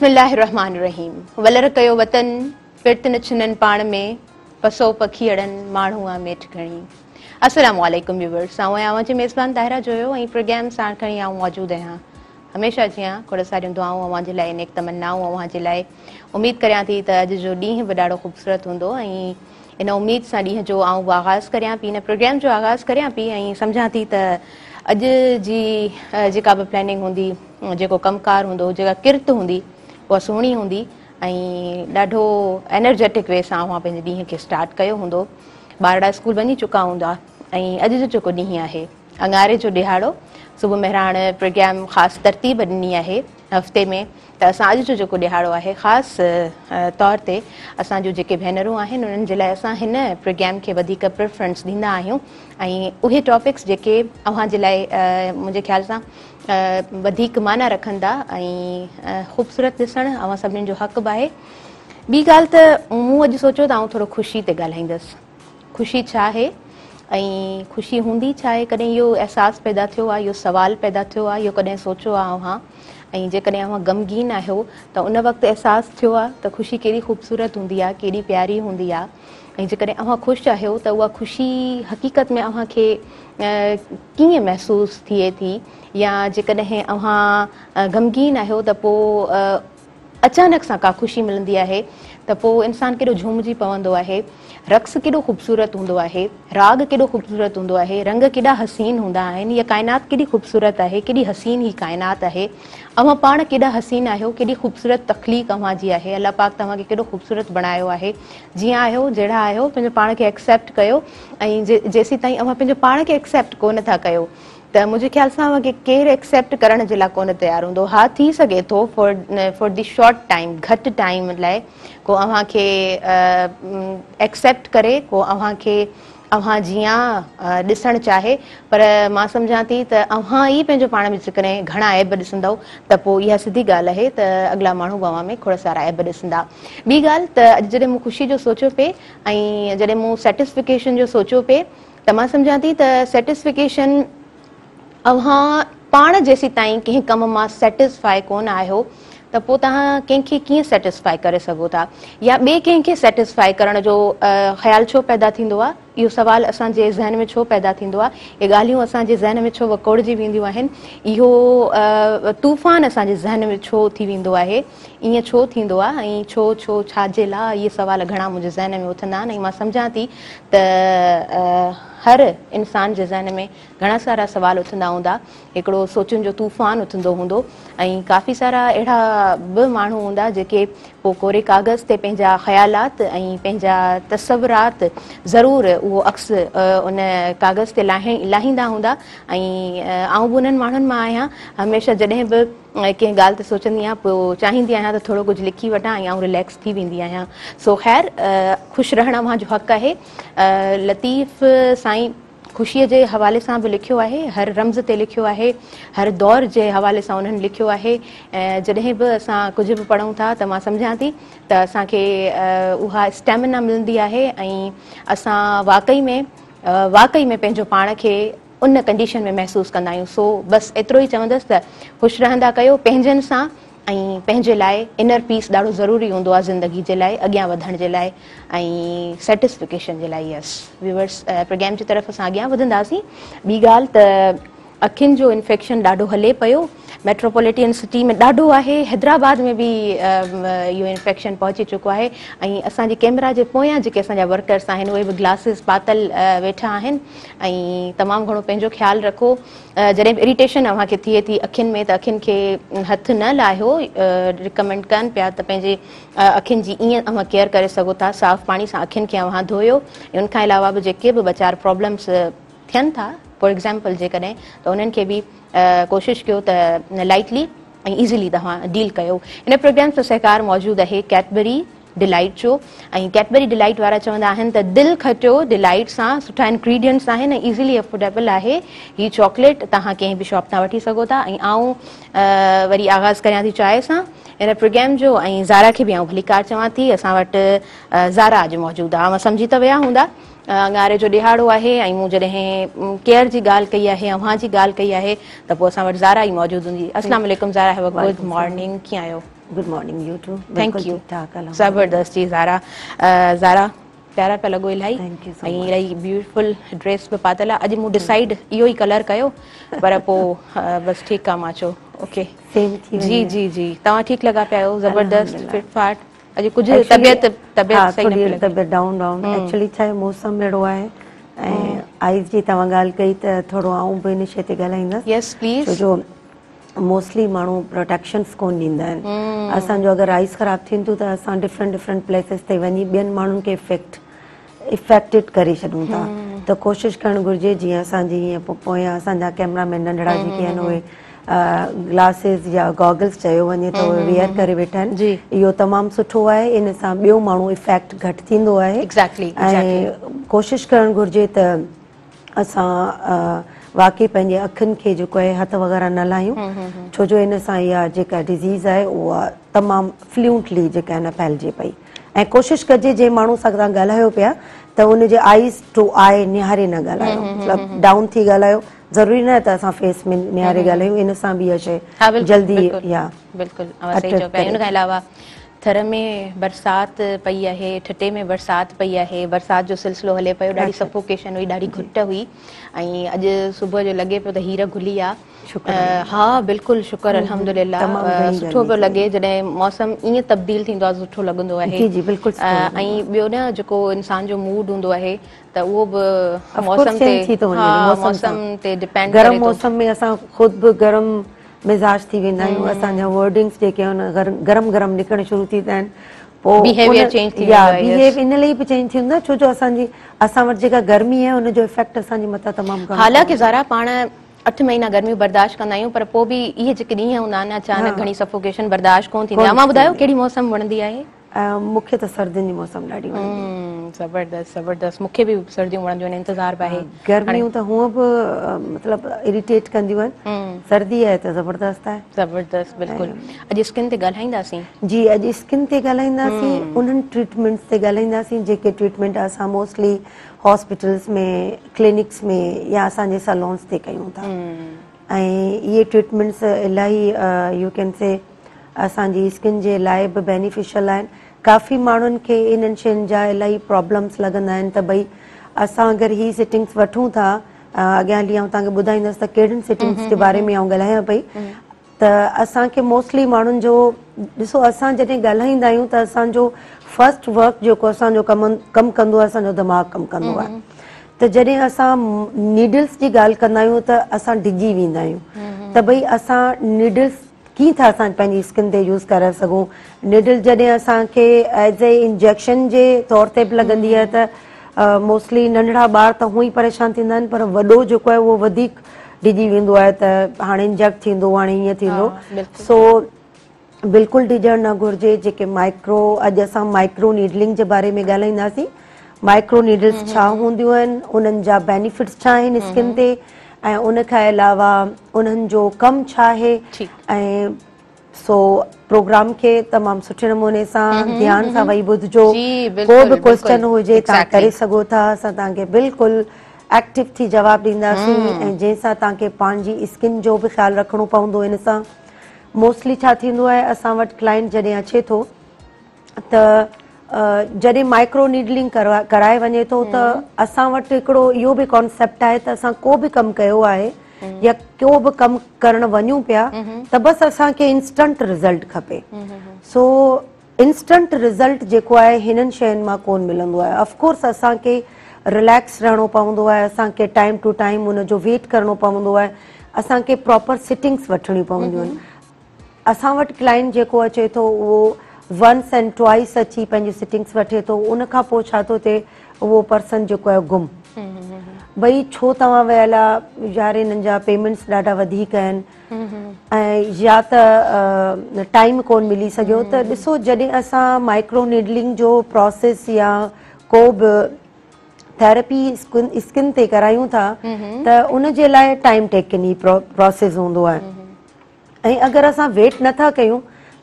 بسم الله الرحمٰن الرحيم ولر ڪيو وطن پرت نه ڇنن پاڻ ۾ پسو پکيئڙن ماڻهو آ ميٺ گهڻي السلام عليڪم ويورس آئون آهيان اوهان جي ميزبان طاهره جويو ۽ پروگرام ساڻ کڻي آئون موجود آهيان هميشه جيان کوڙ ساريون دعائون اوهان جي لاء نيڪ تمنائون اوهان جي لاء اميد ڪريان ٿي ته اڄ جو ڏينهن به ڏاڍو خوبصورت هوندو ۽ ان اميد سان ڏينهن جو آئون به آغاز ڪريان پي، ان پروگرام جو آغاز ڪريان پي ۽ سمجهان ٿي ته اڄ جي جيڪا به پلاننگ هوندي، جيڪو ڪم ڪار هوندو، جيڪا ڪرت هوندي اها سهڻي هوندي ۽ ڏاڍو انرجيٽڪ وي سان اوهان پنهنجي ڏينهن کي اسٽارٽ ڪيو هوندو. ٻارڙا اسڪول وڃي چڪا هوندا ۽ اڄ جو جيڪو ڏينهن آهي اڱاري جو ڏهاڙو صبح مهراڻ پروگرام خاص ترتيب ڏني آهي هفتي ۾ ته اسان اڄ جو جيڪو ڏهاڙو آهي خاص طور تي اسان جون جيڪي ڀينرون آهن انهن جي لاء اسان هن پروگرام کي وڌيڪ پريفرنس ڏيندا آهيون ۽ اهي ٽاپڪس جيڪي اوهان جي لاء منهنجي خيال سان وڌيڪ معنيٰ رکن ٿا ۽ خوبصورت ڏسڻ اوهان سڀني جو حق به آهي. ٻي ڳالهه ته مون اڄ سوچيو ته آئون ٿورو خوشي تي ڳالهائيندس. خوشي ڇا آهي ۽ خوشي هوندي ڇا آهي؟ ڪڏهن اهو احساس پيدا ٿيو آهي، اهو سوال پيدا ٿيو آهي، اهو ڪڏهن سوچيو آهي اوهان؟ ۽ جيڪڏهن اوهان غمگين آهيو ته ان وقت احساس ٿيو آهي ته خوشي ڪيڏي خوبصورت هوندي آهي، ڪيڏي پياري هوندي آهي ۽ جيڪڏهن اوهان خوش آهيو ته اها خوشي حقيقت ۾ اوهان کي ڪيئن محسوس ٿئي ٿي يا جيڪڏهن اوهان غمگين آهيو ته پوء اچانڪ سان ڪا خوشي ملندي آهي ته پوء انسان ڪيڏو جهومجي پوندو آهي، رقص ڪيڏو خوبصورت هوندو آهي، راڳ ڪيڏو خوبصورت هوندو آهي، رنگ ڪيڏا حسين هوندا آهن، هيء ڪائنات ڪيڏي خوبصورت آهي، ڪيڏي حسين هي ڪائنات آهي، اوهان پاڻ ڪيڏا حسين آهيو، ڪيڏي خوبصورت تخليق اوهان جي آهي، الله پاڪ توهان کي ڪيڏو خوبصورت بڻايو آهي، جيئن آهيو جهڙا آهيو پنهنجو پاڻ کي ايڪسيپٽ ڪيو ۽ جيسيتائين اوهان پنهنجو پاڻ کي ايڪسيپٽ ڪونه ٿا ڪيو ته منهنجي خيال سان اوهان کي ڪير ايڪسيپٽ ڪرڻ جي لاء ڪونه تيار هوندو. ها ٿي سگهي ٿو فار the short time, گهٽ ٽائيم لاء ڪو اوهان کي ايڪسيپٽ ڪري، ڪو اوهان کي اوهان جيان ڏسڻ چاهي پر مان سمجهان ٿي ته اوهان ئي پنهنجو پاڻ ۾ جيڪڏهن گهڻا عيب ڏسندؤ ته پوء اها سڌي ڳالهه آهي ته اڳلا ماڻهو به اوهان ۾ کوڙ سارا عيب ڏسندا. ٻي ڳالهه ته اڄ جڏهن مون خوشي جو سوچيو پئي ۽ جڏهن مون سيٽسفڪيشن جو سوچيو پئي ته مان سمجهان ٿي ته سيٽسفڪيشن اوهان پاڻ جيسيتائين ڪنهن ڪم مان سيٽسفائي ڪونه آهيو ته پوء توهان ڪنهن کي ڪيئن سيٽسفائي ڪري سگهو ٿا يا ٻئي ڪنهن کي سيٽسفائي ڪرڻ جو خيال ڇو پيدا ٿيندو آهي اهو سوال اسان جي ذهن ۾ ڇو پيدا ٿيندو آهي اهي ڳالهيون اسان جي ذهن ۾ ڇو وڪوڙجي وينديون آهن اهو طوفان اسان جي ذهن ۾ ڇو ٿي ويندو آهي ائين ڇو ٿيندو آ ۽ ڇو ڇو ڇا جي لا اهي سوال گهڻا منهنجي ذهن ۾ اٿندا آهن ۽ مان سمجهان ٿي ته هر انسان جي ذهن ۾ گهڻا سارا سوال اٿندا هوندا هڪڙو سوچن جو طوفان اٿندو هوندو ۽ ڪافي سارا اهڙا به ماڻهو هوندا جيڪي پوء ڪوري ڪاغذ تي پنهنجا خيالات ۽ پنهنجا تصورات ضرور اهو عڪس ان ڪاغذ تي لاهيندا هوندا ۽ آئون به انهن ماڻهن مان آهيان هميشه جڏهن به ڪنهن ڳالهه تي سوچندي آهيان پوء چاهيندي آهيان ته ٿورو ڪجهه لکي وٺان ۽ آئون رليڪس ٿي ويندي آهيان سو خير خوش رهڻ اوهان جو حق آهي لطيف سائين خوشيء جي حوالي سان به لکيو آهي هر رمز تي لکيو آهي هر دور جي حوالي سان انهن لکيو آهي ۽ جڏهن به اسان ڪجهه به پڙهون ٿا ته مان سمجهان ٿي ته اسان کي اها اسٽيمنا ملندي آهي ۽ اسان واقعي ۾ واقعي ۾ پنهنجو پاڻ کي ان ڪنڊيشن ۾ محسوس ڪندا آهيون سو بس ايترو ئي چوندس ته خوش رهندا ڪيو پنهنجن سان ۽ پنهنجي لاء انر پيس ڏاڍو ضروري هوندو آهي زندگي جي لاء اڳيان وڌڻ جي لاء ۽ سيٽسفڪيشن جي لاء يس ويورس پروگرام جي طرف اسان اڳيان وڌنداسين ٻي ڳالهه ته اکين جو انفيڪشن ڏاڍو هلي پيو ميٽروپوليٽين سٽي ۾ ڏاڍو آهي حيدرآباد ۾ به اهو انفيڪشن پهچي چڪو آهي ۽ اسان جي ڪيمرا جي پويان جيڪي اسان جا ورڪرس آهن اهي به گلاسز پاتل ويٺا آهن ۽ تمام گهڻو پنهنجو خيال رکو جڏهن به اريٽيشن اوهان کي ٿئي ٿي اکين ۾ ته اکين کي هٿ نه لاهيو رڪمينڊ ڪن پيا ته پنهنجي اکين جي ائين اوهان ڪيئر ڪري سگهو ٿا صاف پاڻي سان اکين کي اوهان ڌوئو ۽ ان کان علاوه به جيڪي به ٻه چار پرابلمس ٿين ٿا فار ايگزامپل جيڪڏهن ته انهن کي به ڪوشش ڪيو ته لائٽلي ۽ ايزيلي توهان ڊيل ڪيو هن پروگرام سان سهڪار موجود آهي ڪيڊبري ڊلائيٽ جو ۽ ڪيڊبري ڊلائيٽ وارا چوندا آهن ته دل کٽيو ڊلائيٽ سان سٺا انگريڊينٽس آهن ۽ ايزيلي افورڊيبل آهي هي چاڪليٽ توهان ڪنهن به شاپ تان وٺي سگهو ٿا ۽ آئون وري آغاز ڪريان ٿي چانهه سان هن پروگرام جو ۽ زارا کي به آئون ڀليڪار چوان ٿي اسان وٽ زارا اڄ موجود آهي اوهان سمجهي ته ويا هوندا اڱاري جو ڏهاڙو آهي ۽ مون جڏهن ڪيئر جي ڳالهه ڪئي آهي اوهان جي ڳالهه ڪئي آهي ته پوء اسان وٽ زارا ئي موجود هوندي. السلام عليڪم زارا have a good morning ڪيئن آهيو؟ Good morning you too. Thank you. زبردست جي زارا. زارا پيارا پيا لڳو الاهي ۽ الاهي بيوٽيفل ڊريس به پاتل آ. اڄ مون ڊسائيڊ اهو ئي ڪلر ڪيو پر پو بس ٺيڪ آ مان چيو اوڪي. سيم ٿي وڃي. جي جي جي توهان ٺيڪ لڳا پيا آهيو زبردست فٽ فاٽ. اڄ ڪجهه طبيعت طبيعت صحيح نه پئي لڳي. طبيعت ڊائون ڊائون ايڪچولي ڇا آهي موسم اهڙو آهي ۽ آئيز جي توهان ڳالهه ڪئي ته ٿورو آئون به ان شي تي ڳالهائيندس. Yes please. ڇو جو موسٽلي ماڻهو پروٽيڪشنس ڪون ڏيندا آهن. اسان جو اگر آئيز خراب ٿين ٿيون ته اسان ڊفرنٽ ڊفرنٽ پليسز تي وڃي ٻين ماڻهن کي افيڪٽ افيڪٽيڊ ڪري ڇڏون ٿا ته ڪوشش ڪرڻ گهرجي جيئن اسان جي هيئن پويان اسان جا ڪيمرا مين ننڍڙا جيڪي آهن اهي گلاسز يا گاگلز چيو وڃي ته اهي ويئر ڪري ويٺا آهن اهو تمام سٺو آهي ان سان ٻيو ماڻهو افيڪٽ گهٽ ٿيندو آهي ۽ ڪوشش ڪرڻ گهرجي ته اسان واقعي پنهنجي اکين کي جيڪو آهي هٿ وغيره نه لاهيون ڇو جو ان سان اها جيڪا ڊزيز آهي اها تمام فلوئنٽلي جيڪا آهي نه ڦهلجي پئي ۽ ڪوشش ڪجي جنهن ماڻهو سان توهان ڳالهايو پيا ته ان جي آئيز ٽو آئي نهاري نه ڳالهايو مطلب ڊائون ٿي ڳالهايو ضروري نه ته اسان فيس ۾ نهاري ڳالهايون ان سان به اها شي جلدي يا بلڪل اوهان صحيح چئو پيا ان کان علاوه ٿر ۾ برسات پئي آهي، ٺٽي ۾ برسات پئي آهي، برسات جو سلسلو هلي پيو، ڏاڍي سفوڪيشن هئي، ڏاڍي گهٽ هئي ۽ اڄ صبح جو لڳي پيو ته هير گهلي آ. ها بلڪل شڪر الحمدلله سٺو پيو لڳي جڏهن موسم ائين تبديل ٿيندو آ سٺو لڳندو آهي. جي جي بلڪل ۽ ٻيو نه جيڪو انسان جو موڊ هوندو آهي ته اهو به موسم تي ها موسم تي ڊپينڊ ڪري ٿو. گرم موسم ۾ اسان خود به گرم مزاج ٿي ويندا آهيون اسان جا ورڊنگس جيڪي آهن گرم گرم نڪرڻ شروع ٿي ويندا آهن پوء بيهيويئر چينج ٿي ويندو آهي بيهيو ان لاء به چينج ٿي ويندو آهي ڇو جو اسان جي اسان وٽ جيڪا گرمي آهي ان جو افيڪٽ اسان جي مٿان تمام گهڻو حالانڪه زارا پاڻ 8 مهينا گرميون برداشت ڪندا آهيون پر پوء به اهي جيڪي ڏينهن هوندا آهن اچانڪ گهڻي سفوڪيشن برداشت ڪونه ٿيندي آهي اوهان ٻڌايو ڪهڙي موسم وڻندي آهي؟ مون کي ته سردين جي موسم ڏاڍي وڻندي آهي. زبردست زبردست مون کي به سرديون وڻنديون آهن انتظار به آهي. گرميون ته هونء به مطلب اريٽيٽ ڪنديون آهن سردي آهي ته زبردست آهي. زبردست بلڪل اڄ اسڪن تي ڳالهائينداسين. جي اڄ اسڪن تي ڳالهائينداسين انهن ٽريٽمينٽس تي ڳالهائينداسين جيڪي ٽريٽمينٽ اسان موسٽلي هاسپيٽلس ۾ ڪلينڪس ۾ يا اسان جي سلونس تي ڪيون ٿا ۽ اهي ٽريٽمينٽس الاهي يو ڪين سي اسان جي اسڪن جي لاء به بينيفيشل آهن. ڪافي ماڻهن کي انهن شين جا الاهي پرابلمس لڳندا آهن ته ڀئي اسان اگر هي سيٽنگس وٺون ٿا اڳيان هلي آئون توهان کي ٻڌائيندس ته ڪهڙين سيٽنگس جي باري ۾ آئون ڳالهايان پئي ته اسان کي موسٽلي ماڻهن جو ڏسو اسان جڏهن ڳالهائيندا آهيون ته اسان جو فرسٽ ورڪ جيڪو اسان جو ڪم ڪم ڪندو آهي اسان جو دماغ ڪم ڪندو آهي ته جڏهن اسان نيڊلس جي ڳالهه ڪندا آهيون ته اسان ڊڄي ويندا آهيون ته ڀئي اسان نيڊلس ڪيئن ٿا اسان پنهنجي اسڪن تي يوز ڪري سگهون نيڊل جڏهن اسان کي ايز اي انجيڪشن جي طور تي به لڳندي آهي ته موسٽلي ننڍڙا ٻار ته هونئن ئي پريشان ٿيندا آهن پر وڏو جيڪو آهي اهو وڌيڪ ڊڄي ويندو آهي ته هاڻي انجيڪٽ ٿيندو هاڻي هيئن ٿيندو سو بلڪل ڊڄڻ نه گهرجي جيڪي مائڪرو اڄ اسان مائڪرو نيڊلنگ جي باري ۾ ڳالهائينداسين مائڪرو نيڊلز ڇا هونديون آهن انهن جا بينيفٽس ڇا آهن اسڪن تي ۽ ان کان علاوه انهن جو ڪم ڇا آهي ۽ سو پروگرام کي تمام سٺي نموني سان ڌيان سان ويهي ٻڌجو ڪو به ڪوئسچن هجي توهان ڪري سگهو ٿا اسان توهان کي بلڪل ايڪٽو ٿي جواب ڏينداسين ۽ جنهن سان توهان کي پنهنجي اسڪن جو به خيال رکڻو پوندو ان سان موسٽلي ڇا ٿيندو آهي اسان وٽ ڪلائنٽ جڏهن اچي ٿو ته جڏهن مائڪرو نيڊلنگ ڪرائي وڃي ٿو ته اسان وٽ هڪڙو اهو به ڪانسيپٽ آهي ته اسان ڪو به ڪم ڪيو آهي يا ڪو به ڪم ڪرڻ وڃون پيا ته بس اسان کي انسٽنٽ رزلٽ کپي سو انسٽنٽ رزلٽ جيڪو آهي هنن شين مان ڪون ملندو آهي آف ڪورس اسان کي رليڪس رهڻو پوندو آهي اسان کي ٽائيم ٽو ٽائيم ان جو ويٽ ڪرڻو پوندو آهي اسان کي پراپر سيٽنگس وٺڻيون پونديون آهن اسان وٽ ڪلائنٽ جيڪو اچي ٿو اهو ونس اينڊ ٽوائس اچي پنهنجي سٽنگس وٺي ٿو ان کان پوء ڇا ٿو ٿئي اهو پرسن جيڪو آهي گم ڀئي ڇو توهان ويل آ يار هنن جا پيمنٽس ڏاڍا وڌيڪ آهن ۽ يا ته ٽائيم ڪون ملي سگهيو ته ڏسو جڏهن اسان مائڪرو نيڊلنگ جو پروسيس يا ڪو به ٿيراپي اسڪن تي ڪرايون ٿا ته ان جي لاء ٽائيم ٽيڪن هي پروسيس هوندو آهي ۽ اگر اسان ويٽ نه ٿا ڪيون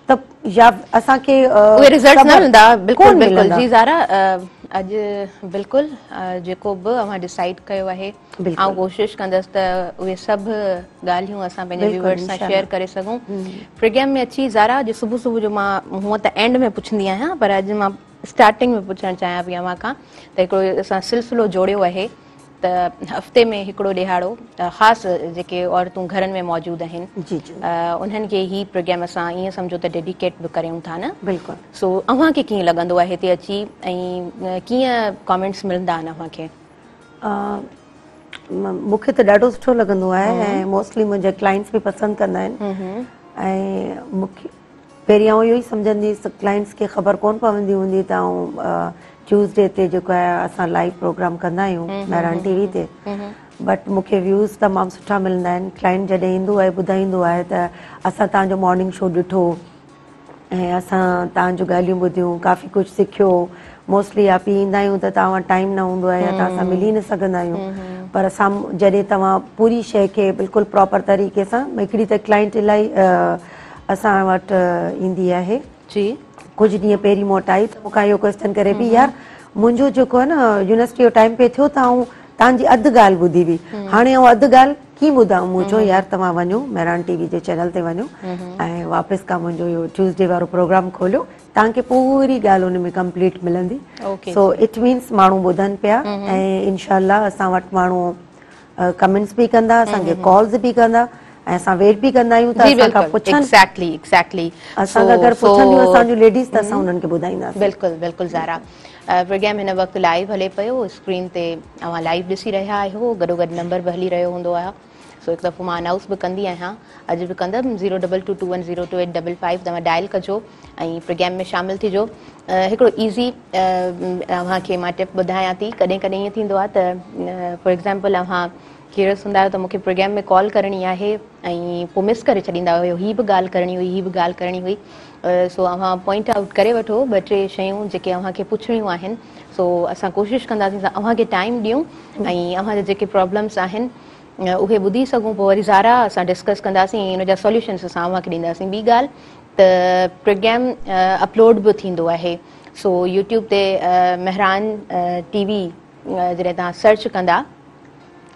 ته يا اسان کي اهي رزلٽس نه ملندا. بلڪل بلڪل جي زارا اڄ بلڪل جيڪو به اوهان ڊسائيڊ ڪيو آهي آئون ڪوشش ڪندس ته اهي سڀ ڳالهيون اسان پنهنجي ويوئرس سان شيئر ڪري سگهون. پروگرام ۾ اچي زارا اڄ صبح صبح جو مان هونء ته اينڊ ۾ پڇندي آهيان پر اڄ مان اسٽارٽنگ ۾ پڇڻ چاهيان پئي اوهان کان ته هڪڙو اسان سلسلو جوڙيو آهي ته هفتي ۾ هڪڙو ڏهاڙو خاص جيڪي عورتون گهرن ۾ موجود آهن جي جي انهن کي هي پروگرام اسان ائين سمجهو ته ڊيڊيڪيٽ به ڪريون ٿا نه بلڪل. سو اوهان کي ڪيئن لڳندو آهي هتي اچي ۽ ڪيئن ڪامينٽس ملندا آهن اوهان کي؟ مون کي ته ڏاڍو سٺو لڳندو آهي ۽ موسٽلي منهنجا ڪلائنٽس به پسند ڪندا آهن ۽ مون کي پهرين آئون اهو ئي سمجهندي هيس ته ڪلائنٽس کي خبر ڪونه پوندي هوندي ته آئون ٽيوزڊي تي جيڪو آهي اسان لائيو پروگرام ڪندا آهيون مهراڻ ٽي وي تي بٽ مون کي ويوز تمام سٺا ملندا آهن ڪلائنٽ جڏهن ايندو آهي ٻڌائيندو آهي ته اسان توهان جو مارننگ شو ڏٺو ۽ اسان توهان جون ڳالهيون ٻڌيون ڪافي ڪجهه سکيو موسٽلي آپي ايندا آهيون ته توهان وٽ ٽائيم نه هوندو آهي يا توهان سان ملي نه سگهندا آهيون پر اسان جڏهن توهان پوري شيء کي بلڪل پراپر طريقي سان هڪڙي ته ڪلائنٽ الاهي اسان وٽ ايندي آهي جي ڪجهه ڏينهن پهرين مون وٽ آئي ته مون کان اهو ڪويسچن ڪري پئي يار منهنجو جيڪو آهي نه يونيورسٽي جو ٽائيم پئي ٿيو ته آئون توهان جي اڌ ڳالهه ٻڌي هئي هاڻي آئون اڌ ڳالهه ڪيئن ٻڌان مون چيو يار توهان وڃو مهراڻ ٽي وي جي چينل تي وڃو ۽ واپس کان منهنجو اهو ٽيوزڊي وارو پروگرام کوليو توهان کي پوري ڳالهه ان ۾ ڪمپليٽ ملندي سو it means ماڻهو ٻڌن پيا ۽ انشاء الله اسان وٽ ماڻهو ڪمينٽس به ڪندا اسان کي ڪالز به ڪندا ۽ اسان ويٽ به ڪندا آهيون ته اسان کان پڇن ايگزيڪٽلي ايگزيڪٽلي اسان کان اگر پڇنديون اسان جون ليڊيز ته اسان انهن کي ٻڌائينداسين. بلڪل بلڪل زارا پروگرام هن وقت لائيو هلي پيو اسڪرين تي اوهان لائيو ڏسي رهيا آهيو گڏو گڏ نمبر به هلي رهيو هوندو آهي سو هڪ دفعو مان انائونس به ڪندي آهيان اڄ به ڪندم zero double two two one zero two eight double five توهان ڊائل ڪجو ۽ پروگرام ۾ شامل ٿجو هڪڙو ايزي اوهان کي مان ٽپ ٻڌايان ٿي ڪڏهن ڪڏهن ائين ٿيندو آهي ته فار ايگزامپل اوهان ڪيوريس هوندا آهيو ته مون کي پروگرام ۾ ڪال ڪرڻي آهي ۽ پوء مس ڪري ڇڏيندا آهيو هي به ڳالهه ڪرڻي هئي هي به ڳالهه ڪرڻي هئي سو اوهان پوائنٽ آئوٽ ڪري وٺو ٻه ٽي شيون جيڪي اوهان کي پڇڻيون آهن سو اسان ڪوشش ڪنداسين ته اوهان کي ٽائيم ڏيون ۽ اوهان جا جيڪي پرابلمس آهن اهي ٻڌي سگهون پوء وري زارا سان ڊسڪس ڪنداسين ۽ ان جا سوليوشنس اسان اوهان کي ڏينداسين ٻي ڳالهه ته پروگرام اپلوڊ به ٿيندو آهي سو يوٽيوب تي مهراڻ ٽي وي جڏهن توهان سرچ ڪندا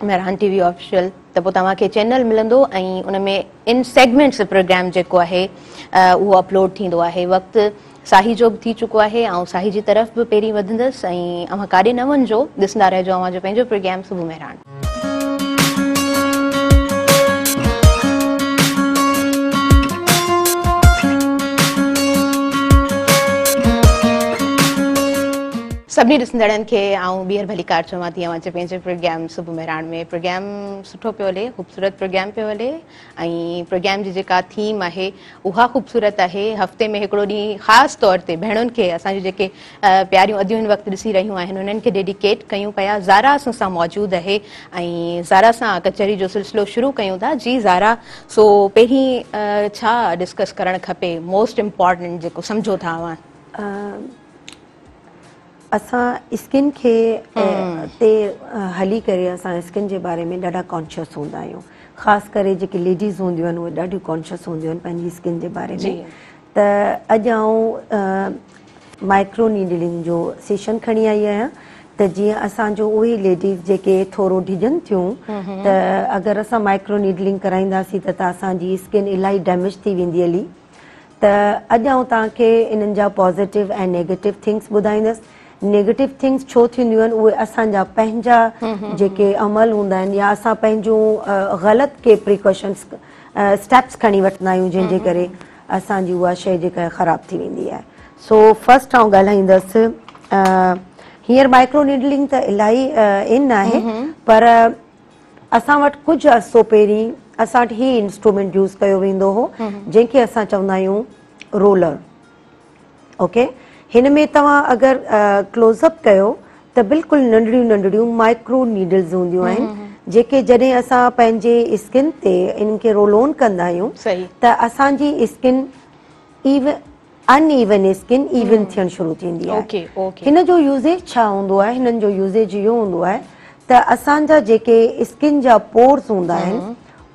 مهراڻ ٽي وي آفيشل ته پوء توهان کي چينل ملندو ۽ ان ۾ ان سيگمينٽس پروگرام جيڪو آهي اهو اپلوڊ ٿيندو آهي وقت ساهي جو به ٿي چڪو آهي آئون ساهي جي طرف به پهرين وڌندس ۽ اوهان ڪاڏي نه وڃجو ڏسندا رهجو اوهان جو پنهنجو پروگرام صبح مهراڻ. سڀني ڏسندڙن کي آئون ٻيهر ڀليڪار چوان ٿي اوهان جي پنهنجي پروگرام صبح مهراڻ ۾ پروگرام سٺو پيو هلي خوبصورت پروگرام پيو هلي ۽ پروگرام جي جيڪا ٿيم آهي اها خوبصورت آهي هفتي ۾ هڪڙو ڏينهن خاص طور تي ڀيڻن کي اسان جون جيڪي پياريون اديون هن وقت ڏسي رهيون آهن انهن کي ڊيڊيڪيٽ ڪيون پيا زارا اسان سان موجود آهي ۽ زارا سان ڪچهري جو سلسلو شروع ڪيون ٿا جي زارا سو پهرين ڇا ڊسڪس ڪرڻ کپي موسٽ امپورٽنٽ جيڪو سمجهو ٿا اوهان. اسان اسڪن کي تي هلي ڪري اسان اسڪن جي باري ۾ ڏاڍا ڪانشس هوندا آهيون خاص ڪري جيڪي ليڊيز هونديون آهن اهي ڏاڍيون ڪانشس هونديون آهن پنهنجي اسڪن جي باري ۾ ته اڄ آئون مائڪرو نيڊلنگ جو سيشن کڻي آئي آهيان ته جيئن اسان جو اهي ليڊيز جيڪي ٿورو ڊڄن ٿيون ته اگر اسان مائڪرو نيڊلنگ ڪرائينداسين ته اسان جي اسڪن الاهي ڊيميج ٿي ويندي هلي ته اڄ آئون توهان کي انهن جا پازيٽو ۽ نيگيٽو ٿنگس ٻڌائيندس. نيگيٽو ٿنگس ڇو ٿينديون آهن اهي اسان جا پنهنجا جيڪي عمل هوندا آهن يا اسان پنهنجون غلط ڪي پريڪاشنس اسٽيپس کڻي وٺندا آهيون جنهن جي ڪري اسان جي اها شيء جيڪا خراب ٿي ويندي آهي. سو فرسٽ آئون ڳالهائيندس هينئر مائڪرو نيڊلنگ ته الاهي ان آهي پر اسان وٽ ڪجهه عرصو پهرين اسان وٽ هي انسٽرومينٽ يوز ڪيو ويندو هو جنهن کي اسان چوندا آهيون رولر اوڪي هن ۾ توهان اگر ڪلوز اپ ڪيو ته بلڪل ننڍڙيون ننڍڙيون مائڪرو نيڊلز هونديون آهن جيڪي جڏهن اسان پنهنجي اسڪن تي انهن کي رول اون ڪندا آهيون ته اسان جي skin uneven skin even ٿيڻ شروع ٿيندي آهي هن جو يوزيج ڇا هوندو آهي هنن جو يوزيج اهو هوندو آهي ته اسان جا جيڪي اسڪن جا پورز هوندا آهن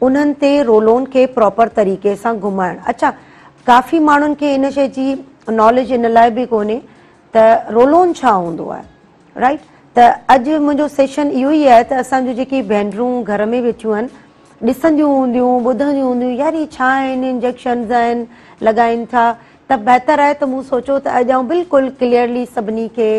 انهن تي رولون کي پراپر طريقي سان گهمائڻ اڇا ڪافي ماڻهن کي ان شي جي ناليج ان لاء به ڪونهي ته رولون ڇا هوندو آهي. رائيٽ ته اڄ منهنجو سيشن اهو ئي آهي ته اسان جون جيڪي ڀينرون گهر ۾ ويٺيون آهن ڏسنديون هونديون ٻڌنديون هونديون يار هي ڇا آهن انجيڪشنز آهن لڳائين ٿا ته بهتر آهي ته مون سوچيو ته اڄ آئون بلڪل ڪليئرلي سڀني کي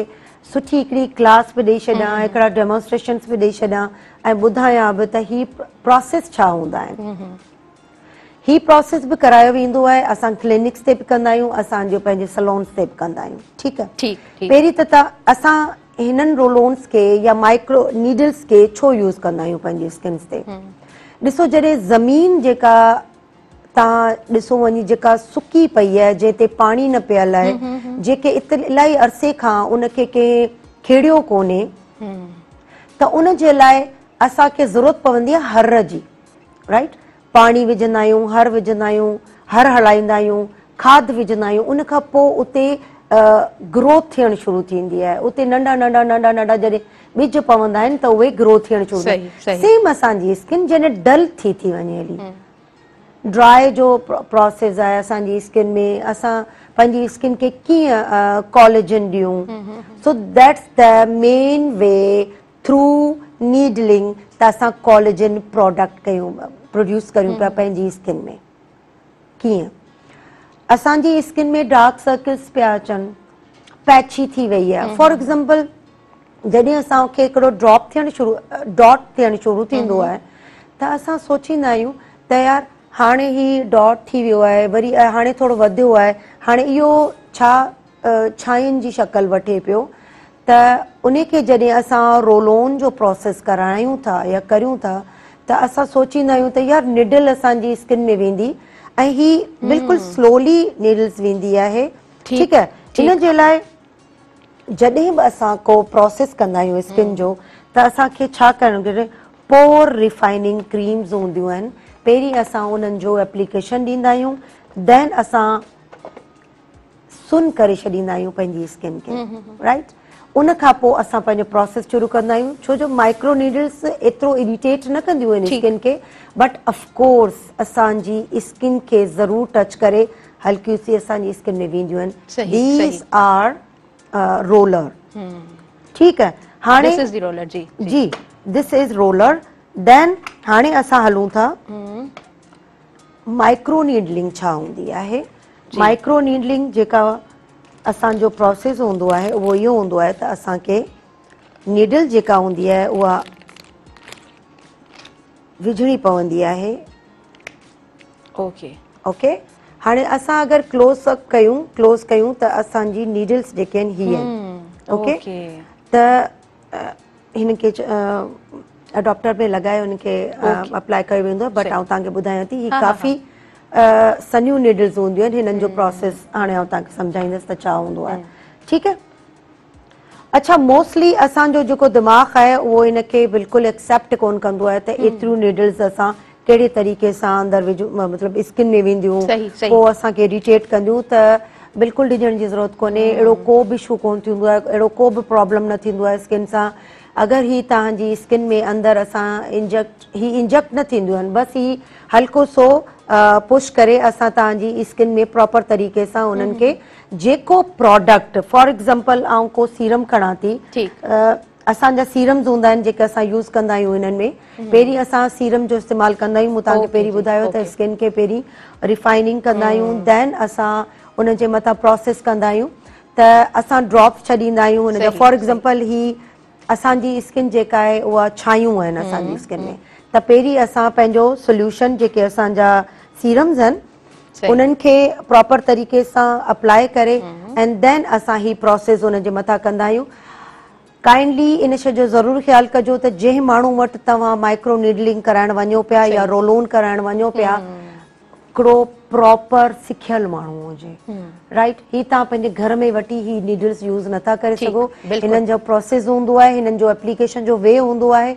سٺي هڪڙي ڪلاس به ڏئي ڇڏيان هڪڙا ڊيمانسٽريشنز به ڏئي ڇڏيان ۽ ٻڌايان به ته هي پراسيس ڇا هوندا آهن هي پراسيس به ڪرايو ويندو آهي اسان ڪلينڪس تي به ڪندا آهيون اسان جو پنهنجي سلونس تي به ڪندا آهيون ٺيڪ آهي پهرين ته اسان هنن رولونس کي يا مائڪرو نيڊلس کي ڇو يوز ڪندا آهيون پنهنجي اسڪنس تي ڏسو جڏهن زمين جيڪا توهان ڏسو وڃي جيڪا سڪي پئي آهي جنهن تي پاڻي نه پيل آهي جيڪي الاهي عرصي کان ان کي ڪنهن کيڙيو ڪونهي ته ان جي لاء اسان کي ضرورت پوندي آهي هر جي رائيٽ پاڻي وجهندا آهيون هر وجهندا آهيون هر هلائيندا آهيون کاڌ وجهندا آهيون ان کان پوء اتي گروٿ ٿيڻ شروع ٿيندي آهي اتي ننڍا ننڍا ننڍا ننڍا جڏهن ٻج پوندا آهن ته اهي گرو ٿيڻ شروع ٿيندا سيم اسان جي اسڪن جڏهن ڊل ٿي ٿي وڃي هلي ڊرائي جو پروسيس آهي اسان جي اسڪن ۾ اسان پنهنجي اسڪن کي ڪيئن ڪاليجن ڏيون so that's the main way through needling ته اسان ڪاليجن پراڊڪٽ ڪيون پروڊيوس ڪريون پيا پنهنجي اسڪن ۾ ڪيئن اسان جي اسڪن ۾ ڊارڪ سرڪلز پيا اچن پيچي ٿي وئي آهي فار ايگزامپل جڏهن اسان کي هڪڙو ڊراپ ٿيڻ شروع ڊاٽ ٿيڻ شروع ٿيندو آهي ته اسان سوچيندا آهيون ته يار هاڻي هي ڊاٽ ٿي ويو آهي وري هاڻي ٿورو وڌيو آهي هاڻي اهو ڇا ڇانين جي شڪل وٺي پيو ته انهي کي جڏهن اسان رول آن جو پروسيس ڪرايون ٿا يا ڪريون ٿا ته اسان سوچيندا آهيون ته يار نيڊل اسان جي اسڪن ۾ ويندي ۽ هي بلڪل سلولي نيڊلز ويندي آهي ٺيڪ آهي ان جي لاء جڏهن به اسان ڪو پروسيس ڪندا آهيون اسڪن جو ته اسان کي ڇا ڪرڻ گهرجي پور ريفائننگ ڪريمز هونديون آهن پهرين اسان انهن جو اپليڪيشن ڏيندا آهيون دين اسان سن ڪري ڇڏيندا آهيون پنهنجي اسڪن کي رائيٽ ان کان پوء اسان پنهنجو پروسيس شروع ڪندا آهيون ڇو جو مائڪرو نيڊلس ايترو اريٽيٽ نه ڪنديون آهن اسڪن کي بٽ آف ڪورس اسان جي اسڪن کي ضرور ٽچ ڪري هلڪيون سي اسان جي اسڪن ۾ وينديون آهن these are roller ٺيڪ آهي هاڻي دس از the roller جي جي دس از رولر دين هاڻي اسان هلون ٿا مائڪرو نيڊلنگ ڇا هوندي آهي مائڪرو نيڊلنگ جيڪا اسان جو پروسيس هوندو آهي اهو اهو هوندو آهي ته اسان کي نيڊل جيڪا هوندي آهي اها وجهڻي پوندي آهي اوڪي اوڪي هاڻي اسان اگر ڪلوز اپ ڪيون ڪلوز ڪيون ته اسان جي نيڊلز جيڪي آهن هي آهن اوڪي ته هن کي اڊاپٽر ۾ لڳائي ان کي اپلائي ڪيو ويندو آهي بٽ آئون توهان کي ٻڌايان ٿي هي ڪافي سنهيون نيڊلز هونديون آهن هنن جو پروسيس هاڻي آئون توهان کي سمجهائيندس ته ڇا هوندو آهي ٺيڪ آهي اڇا موسٽلي اسان جو جيڪو دماغ آهي اهو هن کي بلڪل ايڪسيپٽ ڪون ڪندو آهي ته ايتريون نيڊلز اسان ڪهڙي طريقي سان اندر وجهون مطلب اسڪن ۾ وينديون پوء اسان کي اريٽيٽ ڪنديون ته بلڪل ڊڄڻ جي ضرورت ڪونهي اهڙو ڪو به اشو ڪون ٿيندو آهي اهڙو ڪو به پرابلم نه ٿيندو آهي اسڪن سان اگر هي توهان جي اسڪن ۾ اندر اسان انجيڪٽ هي انجيڪٽ نه ٿينديون آهن بس هي هلڪو سو پش ڪري اسان توهان جي اسڪن ۾ پراپر طريقي سان انهن کي جيڪو پراڊڪٽ فار ايگزامپل آئون ڪو سيرم کڻان ٿي اسان جا سيرمز هوندا آهن جيڪي اسان يوز ڪندا آهيون انهن ۾ پهرين اسان سيرم جو استعمال ڪندا آهيون مون توهان کي پهرين ٻڌايو ته اسڪن کي پهرين ريفائننگ ڪندا آهيون دين اسان ان جي مٿان پروسيس ڪندا آهيون ته اسان ڊراپس ڇڏيندا آهيون ان جا فار ايگزامپل هي اسان جي اسڪن جيڪا آهي اها ڇايون آهن اسان جي اسڪن ۾ ته پهرين اسان پنهنجو سوليوشن جيڪي اسان جا سيرمز آهن انهن کي پراپر طريقي سان اپلائي ڪري اينڊ then اسان هي پروسيس ان جي مٿان ڪندا آهيون ڪائنڊلي ان شي جو ضرور خيال ڪجو ته جنهن ماڻهو وٽ توهان مائڪرو نيڊلنگ ڪرائڻ وڃو پيا يا رول اون ڪرائڻ وڃو پيا هڪڙو پراپر سکيل ماڻهو هجي رائيٽ هي توهان پنهنجي گهر ۾ وٺي هي نيڊلز يوز نٿا ڪري سگهو هنن جو پروسيس هوندو آهي هنن جو اپليڪيشن جو وي هوندو آهي